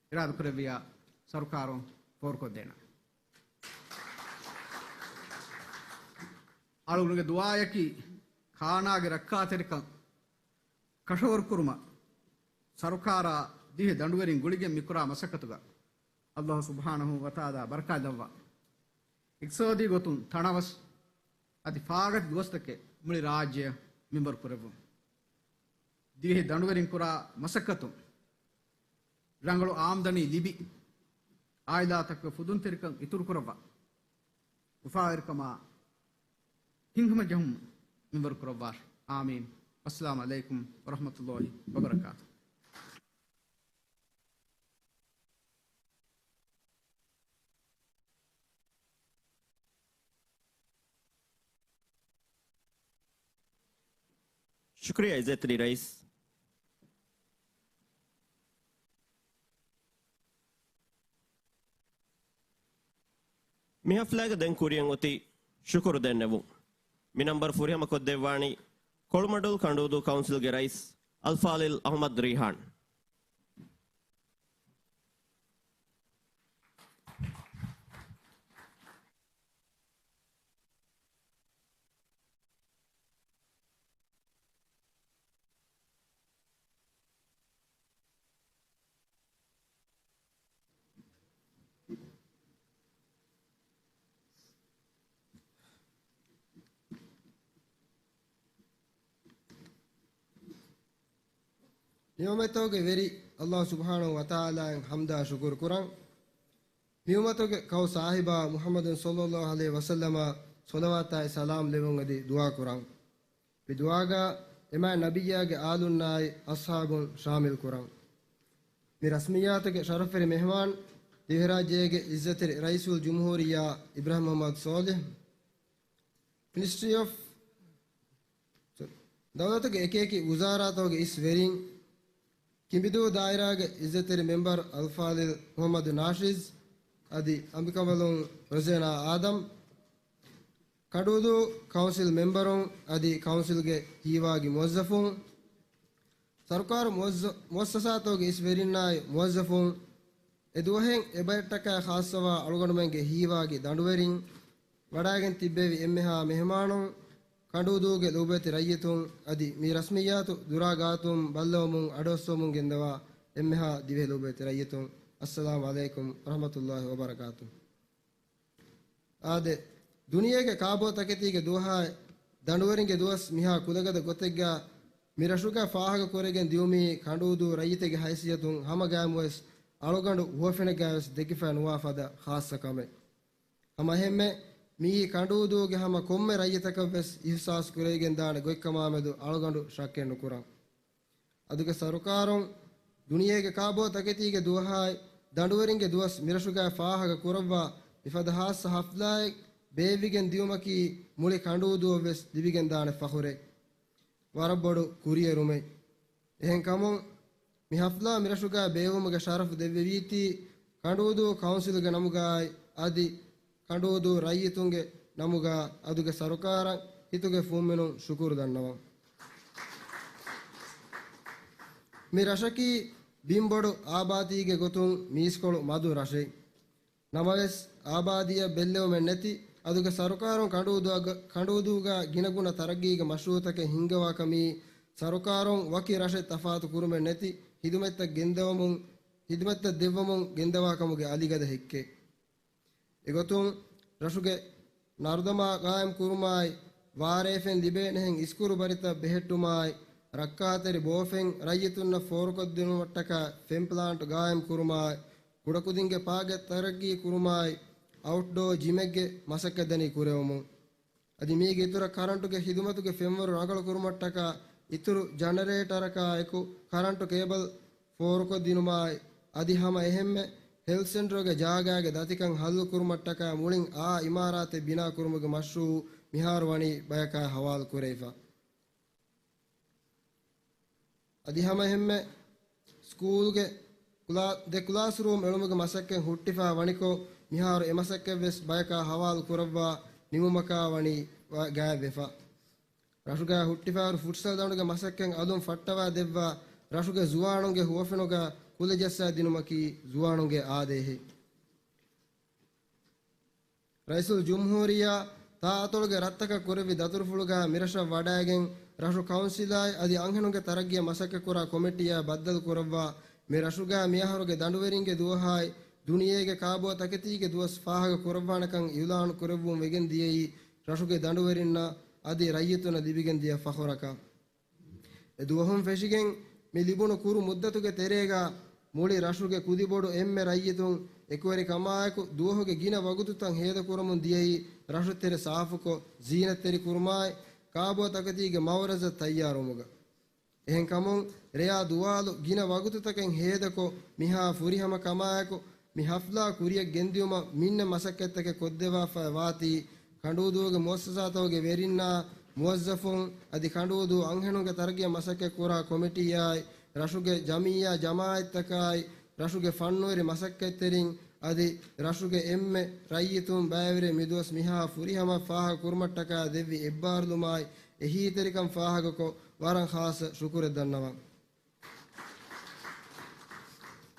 އިރާދަކުރެއްވިއްޔާ ސަރުކާރުން ފޯރުކޮށްދޭނަން. އަޅުގަނޑުގެ ދުޢާއަކީ ކާނާގެ ރައްކާތެރިކަން ކަށަވަރުކުރުމަށް ސަރުކާރާ ދިވެހި ދަނޑުވެރިން ގުޅިގެން މިކުރާ މަސައްކަތުގަ ﷲ ސުބްޙާނަހޫ ވަތަޢާލާ ބަރަކާތްލައްވާ. އިޤްތިޞާދީ ގޮތުން ތަނަވަސް އަދި ފާގަތި ދުވަސްތަކެއް މުޅި ރާއްޖެއަށް މިންވަރު ކުރެއްވުން. ދިވެހި ދަނޑުވެރިން ކުރާ މަސައްކަތުން ރަނގަޅު އާމްދަނީ ލިބި، ޢާއިލާތަކުގެ ފުދުންތެރިކަން އިތުރުކުރައްވާ، އުފާވެރިކަމާ ހިތްހަމަޖެހުން މިންވަރު ކުރައްވާށި. އާމީން. އައްސަލާމު ޢަލައިކުމް ވަރަޙްމަތުﷲ ވަބަރަކާތުހު. ޝުކުރިއްޔާ އިއްޒަތްތެރި ރައީސް. މި ޙަފްލާގަ ދެން ކުރިއަށް އޮތީ ޝުކުރު ދެންނެވުން. މި ނަންބަރު ފުރިހަމަ ކޮށްދެއްވާނީ ކޮޅުމަޑުލް ކަނޑޫދޫ ކައުންސިލްގެ ރައީސް އަލްފާޟިލް އަޙްމަދު ރީޙާން. ނިޢުމަތްތަކުގެ ވެރި ﷲ ސުބްޙާނަހޫ ވަތަޢާލާއަށް ޙަމްދާ ޝުކުރު ކުރަން. މި އުއްމަތުގެ ކައު ސާހިބާ މުޙައްމަދު ޞައްލައްލާހު ޢަލައިހި ވަސައްލަމަށް ޞަލަވާތާއި ސަލާމް ލެއްވުން އެދި ދުޢާ ކުރަން. މި ދުޢާގަ އެމާތް ނަބިއްޔާގެ އާލުންނާއި އަޞްޙާބުން ޝާމިލް ކުރަން. މި ރަސްމިއްޔާތުގެ ޝަރަފްވެރި މެހްމާން ދިވެހިރާއްޖޭގެ އިއްޒަތްތެރި ރައީސުލް ޖުމްހޫރިއްޔާ އިބްރާހިމް މުޙައްމަދު ޞާލިޙް، މިނިސްޓްރީ އޮފް ދައުލަތުގެ އެކިއެކި ވުޒާރާތަކުގެ އިސް ވެރިން، ކިނބިދޫ ދާއިރާގެ އިއްޒަތްތެރި މެމްބަރު އަލްފާޟިލް މުޙައްމަދު ނާޝިޒް އަދި އަނބިކަނބަލުން ރޮޒޭނާ އާދަމް، ކަނޑޫދޫ ކައުންސިލް މެމްބަރުން އަދި ކައުންސިލްގެ ހީވާގި މުވައްޒަފުން، ސަރުކާރު މުވައްޒަ-، މުވައްސަސާތަކުގެ އިސް ވެރިންނާއި މުވައްޒަފުން، އެ ދުވަހެއް އެބައެއްޓަކާ ޚާއްޞަވާ އަޅުގަނޑުމެންގެ ހީވާގި ދަނޑުވެރިން، ވަޑައިގެން ތިއްބެވި އެންމެހާ މެހެމާނުން، ކަނޑޫދޫގެ ލޯބިވެތި ރައްޔިތުން އަދި މި ރަސްމިއްޔާތު ދުރާ ގާތުން ބައްލަވަމުން އަޑުއައްސަވަމުން ގެންދަވާ އެންމެހާ ދިވެހި ލޯބިވެތި ރައްޔިތުން، އައްސަލާމު ޢަލައިކުމް ވަރަޙްމަތުﷲި ވަބަރަކާތުހު. އާދެ، ދުނިޔޭގެ ކާބޯ ތަކެތީގެ ދުވަހާއި ދަނޑުވެރިންގެ ދުވަސް މިހާ ކުލަގަދަ ގޮތެއްގަ މި ރަށުގަ ފާހަގަ ކުރެގެން ދިޔުމީ ކަނޑޫދޫ ރައްޔިތެއްގެ ހައިސިއްޔަތުން ހަމަ ގައިމުވެސް އަޅުގަނޑު ހުވަފެނެއްގައިވެސް ދެކިފަ ނުވާ ފަދަ ޚާއްޞަ ކަމެއް. ހަމަ އެހެންމެ މިއީ ކަނޑޫދޫގެ ހަމަ ކޮންމެ ރައްޔިތަކަށްވެސް އިޙްސާސް ކުރެވިގެން ދާނެ ގޮތްކަމާމެދު އަޅުގަނޑު ޝައްކެއް ނުކުރަން. އަދުގެ ސަރުކާރުން ދުނިޔޭގެ ކާބޯ ތަކެތީގެ ދުވަހާއި ދަނޑުވެރިންގެ ދުވަސް މިރަށުގައި ފާހަގަ ކުރައްވާ މިފަދަ ޚާއްޞަ ޙަފްލާއެއް ބޭއްވިގެން ދިޔުމަކީ މުޅި ކަނޑޫދޫއަށްވެސް ލިބިގެންދާނެ ފަޚުރެއް. ވަރަށް ބޮޑު ކުރިއެރުމެއް. އެހެންކަމުން، މި ޙަފްލާ މިރަށުގައި ބޭއްވުމުގެ ޝަރަފު ދެއްވެވީތީ ކަނޑޫދޫ ކައުންސިލުގެ ނަމުގައި އަދި ކަނޑޫދޫ ރައްޔިތުންގެ ނަމުގަ އަދުގެ ސަރުކާރަށް ހިތުގެ ފުންމިނުން ޝުކުރު ދަންނަވަން. މި ރަށަކީ ބިންބޮޑު އާބާދީގެ ގޮތުން މީސްކޮޅު މަދު ރަށެއް. ނަމަވެސް، އާބާދީއަށް ބެއްލެވުމެއް ނެތި އަދުގެ ސަރުކާރުން ކަނޑޫދޫގަ، ކަނޑޫދޫގަ ގިނަގުނަ ތަރައްގީގެ މަޝްރޫޢުތަކެއް ހިންގަވާކަމީ، ސަރުކާރުން ވަކި ރަށެއް ތަފާތު ކުރުމެއް ނެތި ހިދުމަތްތައް ގެންދަވަމުން، ހިދުމަތްތައް ދެއްވަމުން ގެންދަވާކަމުގެ އަލިގަދަ ހެއްކެއް. އެގޮތުން، ރަށުގެ ނަރުދަމާ ގާއިމް ކުރުމާއި، ވާރޭފެން ލިބޭނެހެން އިސްކުރު ބަރިތައް ބެހެއްޓުމާއި، ރައްކާތެރި ބޯފެން ރައްޔިތުންނަށް ފޯރުކޮށްދިނުމަށްޓަކާ ފެން ޕްލާންޓް ގާއިމް ކުރުމާއި، ކުޑަކުދިންގެ ޕާކެއް ތަރައްގީ ކުރުމާއި، އައުޓްޑޯ ޖިމެއްގެ މަސައްކަތްދަނީ ކުރެވުމުން. އަދި މީގެ އިތުރަށް ކަރަންޓުގެ ޚިދުމަތުގެ ފެންވަރު ރަނގަޅު ކުރުމަށްޓަކާ އިތުރު ޖަނަރޭޓަރަކާއެކު ކަރަންޓު ކޭބަލް ފޯރުކޮށްދިނުމާއި، އަދި ހަމަ އެހެންމެ ހެލްތު ސެންޓަރުގެ ޖާގާގެ ދަތިކަން ހައްލު ކުރުމަށްޓަކާ މުޅިން އާ އިމާރާތެއް ބިނާ ކުރުމުގެ މަޝްރޫޢު މިހާރު ވަނީ ބަޔަކާ ހަވާލު ކުރެވިފަ. އަދި ހަމަ އެހެންމެ ސްކޫލްގެ ކުލާ-، ދެ ކްލާސްރޫމް އެޅުމުގެ މަސައްކަތް ހުއްޓިފަ ވަނިކޮށް، މިހާރު އެ މަސައްކަތް ވެސް ބަޔަކާ ހަވާލު ކުރައްވާ ނިމުމަކާ ވަނީ ވަ-، ގާތްވެފަ. ރަށުގަ ހުއްޓިފަހަރު ފުޓްސަލް ދަނޑުގެ މަސައްކަތް އަލުން ފައްޓަވާ ދެއްވާ ރަށުގެ ޒުވާނުންގެ ހުވަފެނުގަ ކުލަ ޖައްސާ ދިނުމަކީ ޒުވާނުންގެ އާދޭހެއް. ރައީސުލް ޖުމްހޫރިއްޔާ ތާ އަތޮޅުގެ ރަށްތަކަށް ކުރެއްވި ދަތުރުފުޅުގަ މިރަށަށް ވަޑައިގެން ރަށު ކައުންސިލާއި އަދި އަންހެނުންގެ ތަރައްގީއަށް މަސައްކަތް ކުރާ ކޮމިޓީއާ ބައްދަލު ކުރައްވާ މި ރަށުގަ މިއަހަރުގެ ދަނޑުވެރިންގެ ދުވަހާއި ދުނިޔޭގެ ކާބޯ ތަކެތީގެ ދުވަސް ފާހަގަ ކުރައްވާނެކަން އިއުލާނު ކުރެއްވުން ވެގެން ދިޔައީ ރަށުގެ ދަނޑުވެރިންނަށް އަދި ރައްޔިތުންނަށް ލިބިގެން ދިޔަ ފަޚުރަކަށް. އެ ދުވަހުން ފެށިގެން މި ލިބުނު ކުރު މުއްދަތުގެ ތެރޭގަ މުޅި ރަށުގެ ކުދިބޮޑު އެންމެ ރައްޔިތުން އެކުވެރިކަމާއެކު ދުވަހުގެ ގިނަ ވަގުތުތައް ހޭދަކުރަމުން ދިޔައީ ރަށުތެރެ ސާފުކޮށް، ޒީނަތްތެރި ކުރުމާއި، ކާބޯ ތަކެތީގެ މައުރަޒަ ތައްޔާރުވުމުގަ. އެހެންކަމުން، ރެޔާ ދުވާލު ގިނަ ވަގުތުތަކެއް ހޭދަކޮށް، މިހާ ފުރިހަމަ ކަމާއެކު، މި ހަފްލާ ކުރިއަށް ގެންދިއުމަށް މިންނަ މަސައްކަތްތަކެއް ކޮށްދެވާފައި ވާތީ، ކަނޑޫދޫގެ މުއައްސަސާތަކުގެ ވެރިންނާ، މުވައްޒަފުން އަދި ކަނޑޫދޫ އަންހެނުންގެ ތަރައްގީއަށް މަސައްކަތް ކުރާ ކޮމިޓީއާއި، ރަށުގެ ޖަމިއްޔާ ޖަމާއަތްތަކާއި، ރަށުގެ ފަންނުވެރި މަސައްކަތްތެރިން އަދި ރަށުގެ އެންމެ ރައްޔިތުން ބައިވެރި މިދުވަސް މިހާ ފުރިހަމަ ފާހަގަ ކުރުމަށްޓަކާ ދެއްވި އެއްބާރުލުމާއި، އެހީތެރިކަން ފާހަގަކޮށް، ވަރަށް ޚާއްޞަ ޝުކުރެއް ދަންނަވަން.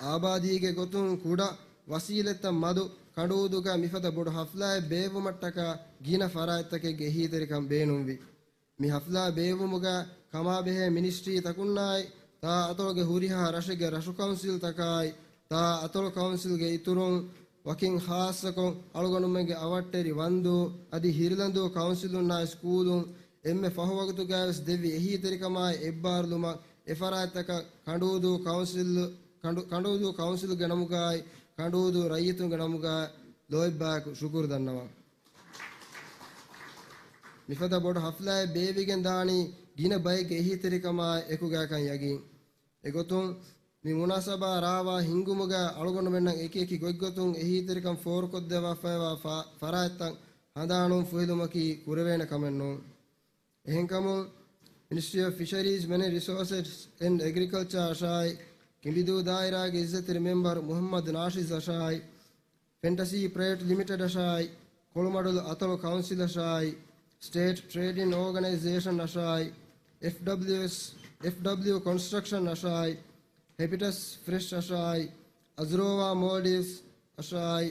އާބާދީގެ ގޮތުން ކުޑަ ވަސީލަތްތައް މަދު ކަނޑޫދޫގަ މިފަދަ ބޮޑު ހަފްލާއެއް ބޭއްވުމަށްޓަކާ ގިނަ ފަރާތްތަކެއްގެ އެހީތެރިކަން ބޭނުންވި. މި ހަފްލާ ބޭއްވުމުގަ ކަމާބެހޭ މިނިސްޓްރީތަކުންނާއި، ތާ އަތޮޅުގެ ހުރިހާ ރަށެއްގެ ރަށު ކައުންސިލްތަކާއި، ތާ އަތޮޅު ކައުންސިލްގެ އިތުރުން، ވަކިން ޚާއްޞަކޮށް، އަޅުގަނޑުމެންގެ އަވަށްޓެރި ވަންދޫ އަދި ހިރިލަންދޫ ކައުންސިލުންނާއި ސްކޫލުން އެންމެ ފަހު ވަގުތުގައިވެސް ދެއްވި އެހީތެރިކަމާއި އެއްބާރުލުމަށް އެ ފަރާތްތަކަށް ކަނޑޫދޫ ކައުންސިލް، ކަނޑޫ، ކަނޑޫދޫ ކައުންސިލްގެ ނަމުގައި ކަނޑޫދޫ ރައްޔިތުންގެ ނަމުގައި ލޯތްބާއެކު ޝުކުރު ދަންނަވަން. މިފަދަ ބޮޑު ހަފްލާއެއް ބޭއްވިގެން ދާނީ ގިނަ ބައެއްގެ އެހީތެރިކަމާއި އެކުގައިކަން ޔަގީން. އެގޮތުން، މި މުނާސަބާ ރާވާ ހިންގުމުގަ އަޅުގަނޑުމެންނަށް އެކި އެކި ގޮތްގޮތުން އެހީތެރިކަން ފޯރުކޮށްދެއްވާފައިވާ ފަ-، ފަރާތްތައް ހަނދާނުން ފުހެލުމަކީ ކުރެވޭނެ ކަމެއް ނޫން. އެހެންކަމުން، މިނިސްޓްރީ އޮފް ފިޝަރީޒް މެނިން ރިސޯސަސް އެންޑް އެގްރިކަލްޗާ އަށާއި، ކިނބިދޫ ދާއިރާގެ އިއްޒަތްތެރި މެމްބަރު މުޙައްމަދު ނާޝިޒް އަށާއި، ފެންޓަސީ ޕްރައިވެޓް ލިމިޓެޑް އަށާއި، ކޮޅުމަޑުލު އަތޮޅު ކައުންސިލް އަށާއި، ސްޓޭޓް ޓްރޭޑިން އޯގަނައިޒޭޝަން އަށާއި، އެފްޑަބްލިއުއެސް، އެފްޑަބްލިއު ކޮންސްޓްރަކްޝަން އަށާއި، ހެބިޓަސް ފްރެޝް އަށާއި، އަޒްރޯވާ މޯލްޑިވްސް އަށާއި،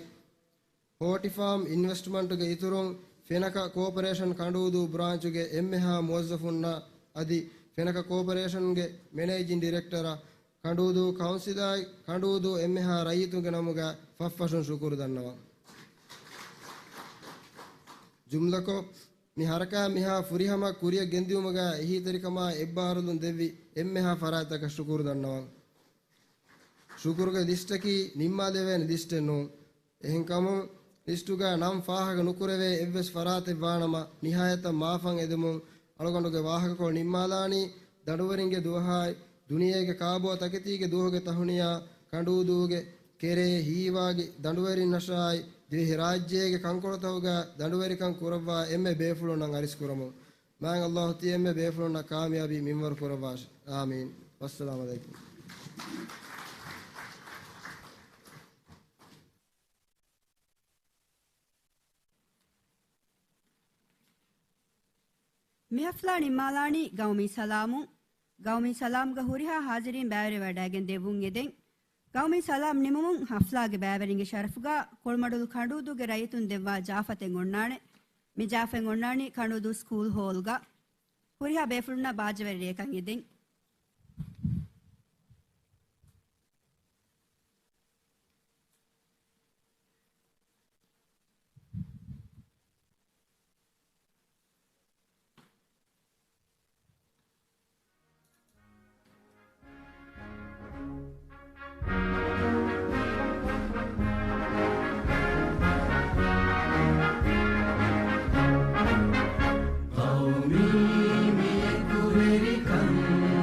ހޯޓިފާމް އިންވެސްޓްމަންޓުގެ އިތުރުން، ފެނަކަ ކޯޕަރޭޝަން ކަނޑޫދޫ ބްރާންޗުގެ އެންމެހާ މުވައްޒަފުންނަށް އަދި ފެނަކަ ކޯޕަރޭޝަންގެ މެނޭޖިން ޑިރެކްޓަރަށް، ކަނޑޫދޫ ކައުންސިލާއި، ކަނޑޫދޫ އެންމެހާ ރައްޔިތުންގެ ނަމުގަ ފަށްފަށުން ޝުކުރު ދަންނަވަން. ޖުމްލަކޮށް، މި ހަރަކާތް މިހާ ފުރިހަމަ ކުރިއަށް ގެންދިއުމުގަ އެހީތެރިކަމާ އެއްބާރުލުން ދެއްވި އެންމެހާ ފަރާތްތަކަށް ޝުކުރު ދަންނަވަން. ޝުކުރުގެ ލިސްޓަކީ ނިންމާލެވޭނެ ލިސްޓެއް ނޫން. އެހެންކަމުން، ލިސްޓުގަ ނަން ފާހަގަ ނުކުރެވޭ އެއްވެސް ފަރާތެއް ވާނަމަ، ނިހާޔަތަށް މާފަން އެދެމުން އަޅުގަނޑުގެ ވާހަކަކޮޅު ނިންމާލާނީ، ދަނޑުވެރިންގެ ދުވަހާއި، ދުނިޔޭގެ ކާބޯ ތަކެތީގެ ދުވަހުގެ ތަހުނިޔާ، ކަނޑޫދޫގެ ކެރޭ ހީވާގި ދަނޑުވެރިންނަށާއި، ދިވެހިރާއްޖޭގެ ކަންކޮޅުތަކުގަ ދަނޑުވެރިކަން ކުރައްވާ އެންމެ ބޭފުޅުންނަށް އަރިސްކުރަމުން. މާތް ﷲ ތި އެންމެ ބޭފުޅުންނަށް ކާމިޔާބީ މިންވަރު ކުރައްވާށި. އާމީން. ވައްސަލާމް ޢަލައިކުމް. މި ހަފްލާ ނިންމާލާނީ ގައުމީ ސަލާމުން. ގައުމީ ސަލާމްގަ ހުރިހާ ހާޒިރީން ބައިވެރިވެވަޑައިގެން ދެއްވުން އެދެން. ގައުމީ ސަލާމް ނިމުމުން ހަފްލާގެ ބައިވެރިންގެ ޝަރަފުގަ ކޮޅުމަޑުލު ކަނޑޫދޫގެ ރައްޔިތުން ދެއްވާ ޖާފަތެއް އޮންނާނެ. މި ޖާފަތް އޮންނާނީ ކަނޑޫދޫ ސްކޫލް ހޯލްގަ. ހުރިހާ ބޭފުޅުންނަށް ބާއްޖަވެރި ރެއެކަށް އެދެން. ޤައުމީ މިއެކުވެރިކަން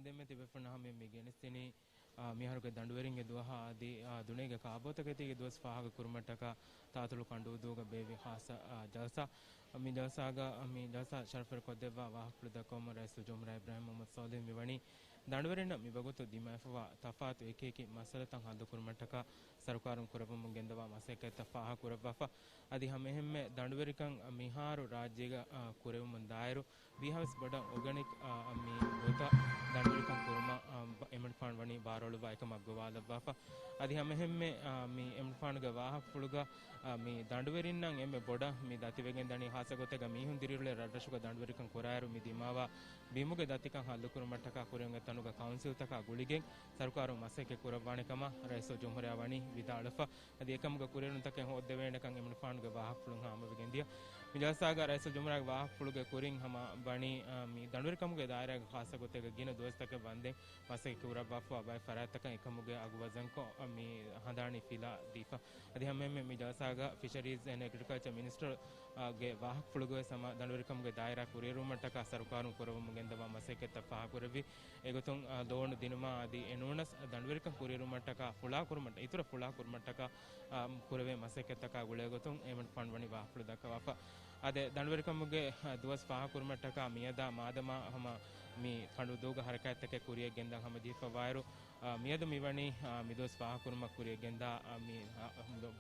ދެންމެ ތިބޭފުޅުންނަށް ހަމަ މި ގެނެސްދިނީ، އާ، މިހާރުގެ ދަނޑުވެރިންގެ ދުވަހާ އަދި، އާ، ދުނިޔޭގެ ކާބޯތަކެތީގެ ދުވަސް ފާހަގަ ކުރުމަށްޓަކާ ތާތުޅު ކަނޑޫދޫގަ ބޭއްވި ޚާއްޞަ، އާ، ޖަލްސާ. މި ޖަލްސާގަ، މި ޖަލްސާ ޝަރަފުވެރި ކޮށްދެއްވާ ވާހަކަފުޅު ދައްކަވަމުން ރައީސުލްޖުމްހޫރިއްޔާ އިބްރާހިމް މުޙައްމަދު ޞާލިޙު މިވަނީ ދަނޑުވެރިންނަށް މިވަގުތު ދިމާވެފަވާ ތަފާތު އެކިއެކި މައްސަލަތައް ހައްލުކުރުމަށްޓަކާ ސަރުކާރުން ކުރައްވަމުން ގެންދަވާ މަސައްކަތްތައް ފާހަގަކުރައްވާފަ. އަދި ހަމައެހެންމެ ދަނޑުވެރިކަން މިހާރު ރާއްޖޭގަ، އާ، ކުރެވެމުން ދާއިރު ވީހާވެސް ބޮޑަށް އޮގަނިކް، އާ، މި ގޮތަށް ދަނޑުވެރިކަން ކުރުމަށް، އާ، ބަ-، އެމަނިކުފާނު ވަނީ ބާރުއަޅުއްވާ އެކަމަށް ގޮވާލައްވާފަ. އަދި ހަމައެހެންމެ، އާ، މި އެމަނިކުފާނުގެ ވާހަކަފުޅުގަ، އާ، މި ދަނޑުވެރިންނަށް އެންމެ ބޮޑަށް މި ދަތިވެގެން ދަނީ ޚާއްޞަ ގޮތެއްގަ މީހުން ދިރިއުޅޭ ރަށްރަށުގަ ދަނޑުވެރިކަން ކުރާއިރު މި ދިމާވާ ބިމުގެ ދަތިކަން ހައްލުކުރުމަށްޓަކާ ކުރިއަށް އޮތް ތަނުގަ ކައުންސިލްތަކާ ގުޅިގެން ސަރުކާރުން މަސައްކަތް ކުރައްވާނެ ކަމަށް ރައީސުލްޖުމްހޫރިއްޔާ ވަނީ ވިދާޅުވެފަ. އަދި އެކަމުގެ ކުރިއެރުންތަކެއް ހޯއްދެވޭނެކަން އެމަނިކުފާނުގެ ވާހަކަފުޅުން ހާމަވެގެން ދިޔަ. މި ޖަލްސާގަ ރައީސުލްޖުމްހޫރިއްޔާގެ ވާހަކަފުޅުގެ ކުރިން ހަމަ ވަނީ، އާ، މި ދަނޑުވެރިކަމުގެ ދާއިރާގެ ޚާއްޞަ ގޮތެއްގަ ގިނަ ދުވަސްތަކެއް ވަންދެން މަސައްކަތް ކުރައްވާފަ ބައެއް ފަރާތްތަކަށް އެކަމުގެ އަގު ވަޒަންކޮށް، އާ، މި ހަނދާނީ ފިލާ ދީފަ. އަދި ހަމައެހެންމެ މި ޖަލްސާގަ ފިޝަރީޒް އެންޑް އެގްރިކަލްޗަރ މިނިސްޓަރ، އާ، ގެ ވާހަކަފުޅުގަވެސް ހަމަ ދަނޑުވެރިކަމުގެ ދާއިރާ ކުރިއެރުވުމަށްޓަކާ ސަރުކާރުން ކުރައްވަމުން ގެންދަވާ މަސައްކަތްތައް ފާހަގަކުރެއްވި. އެގޮތުން، އާ، ލޯނު ދިނުމާ އަދި އެނޫނަސް ދަނޑުވެރިކަން ކުރިއެރުމަށްޓަކާ ފުޅާކުރުމަށް، އިތުރަށް ފުޅާކުރުމަށްޓަކާ، އާ، ކުރެވޭ މަސައްކަތްތަކާ ގުޅޭގޮތުން އެމަނިކުފާނު ވަނީ ވާހަކަފުޅު ދައްކަވާފަ. އަދި ދަނޑުވެރިކަމުގެ، އާ، ދުވަސް ފާހަގަކުރުމަށްޓަކާ މިއަދާ މާދަމާ ހަމަ މި ކަނޑޫދޫގަ ހަރަކާތްތަކެއް ކުރިއަށް ގެންދަން ހަމަޖެހިފަވާއިރު، އާ، މިއަދު މިވަނީ، އާ، މިދުވަސް ފާހަގަކުރުމަށް ކުރިއަށް ގެންދާ، އާ، މި، އާ،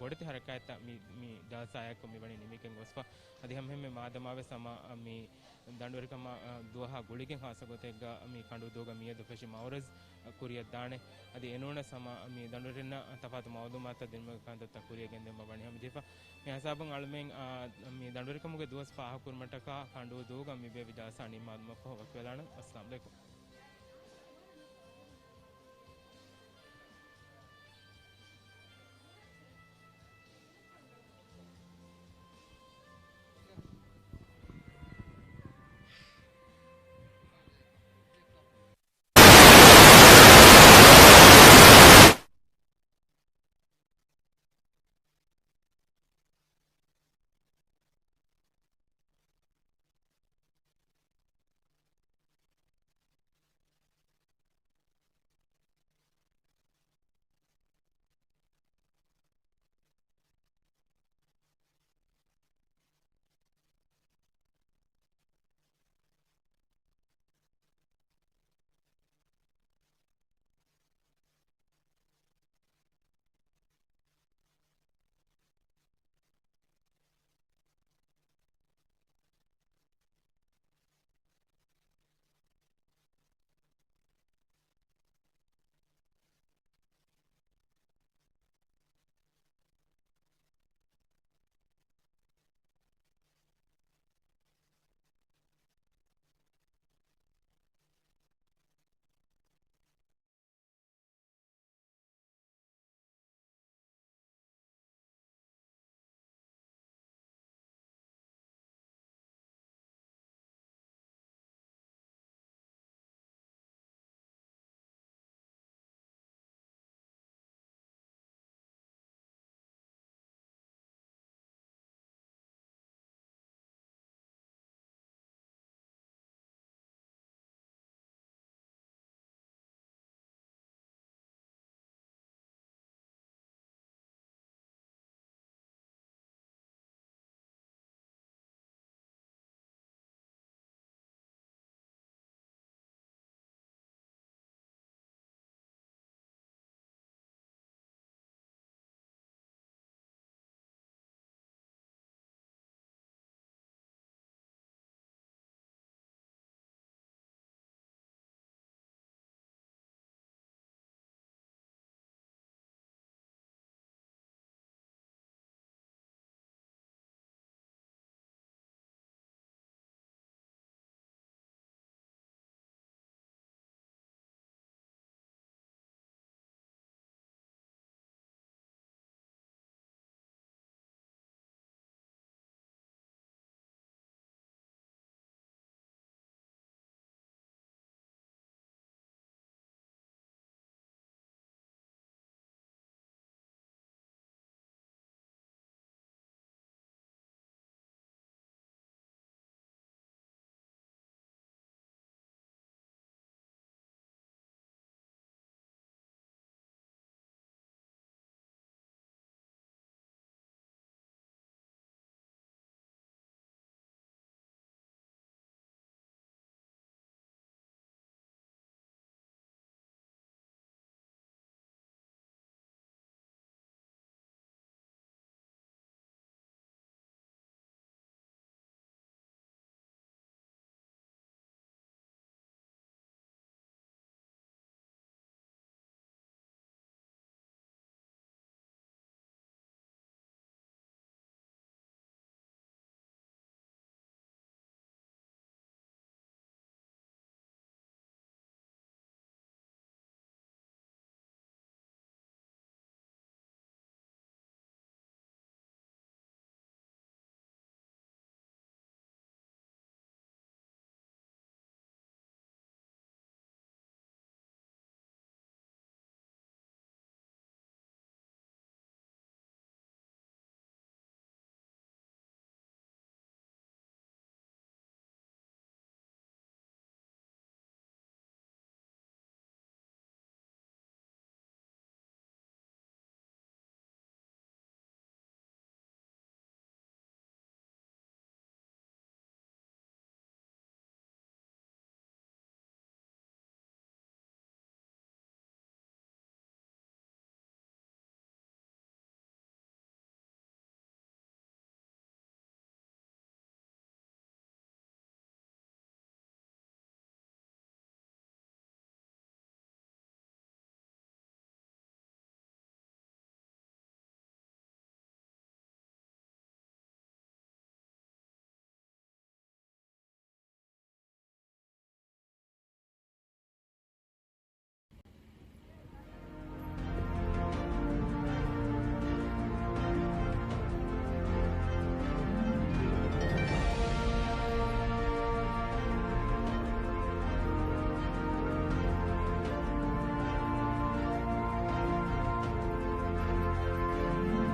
ބޮޑެތި ހަރަކާތްތައް މި، މި ޖަލްސާއެއްކޮށް މިވަނީ ނިމިގެން ގޮސްފަ. އަދި ހަމައެހެންމެ މާދަމާވެސް ހަމަ މި ދަނޑުވެރިކަމާ، އާ، ދުވަހާ ގުޅިގެން ޚާއްޞަ ގޮތެއްގަ މި ކަނޑޫދޫގަ މިއަދު ފެށި މައުރަޒް، އާ، ކުރިއަށްދާނެ. އަދި އެނޫނަސް ހަމަ މި ދަނޑުވެރިންނަށް ތަފާތު މައުލޫމާތުތައް ދިނުމުގެ ކަންތައްތައް ކުރިއަށް ގެންދެވުމަށް ވަނީ ހަމަޖެހިފަ. މި ހިސާބުން އަޅުމެން، އާ، މި ދަނޑުވެރިކަމުގެ ދުވަސް ފާހަގަކުރުމަށްޓަކާ ކަނޑޫދޫގަ މި ބޭއްވި ޖަލްސާ ނިންމާލުމަށްފަހު ވަކިވެލާނަން. އައްސަލާމް ޢަލައިކުމް.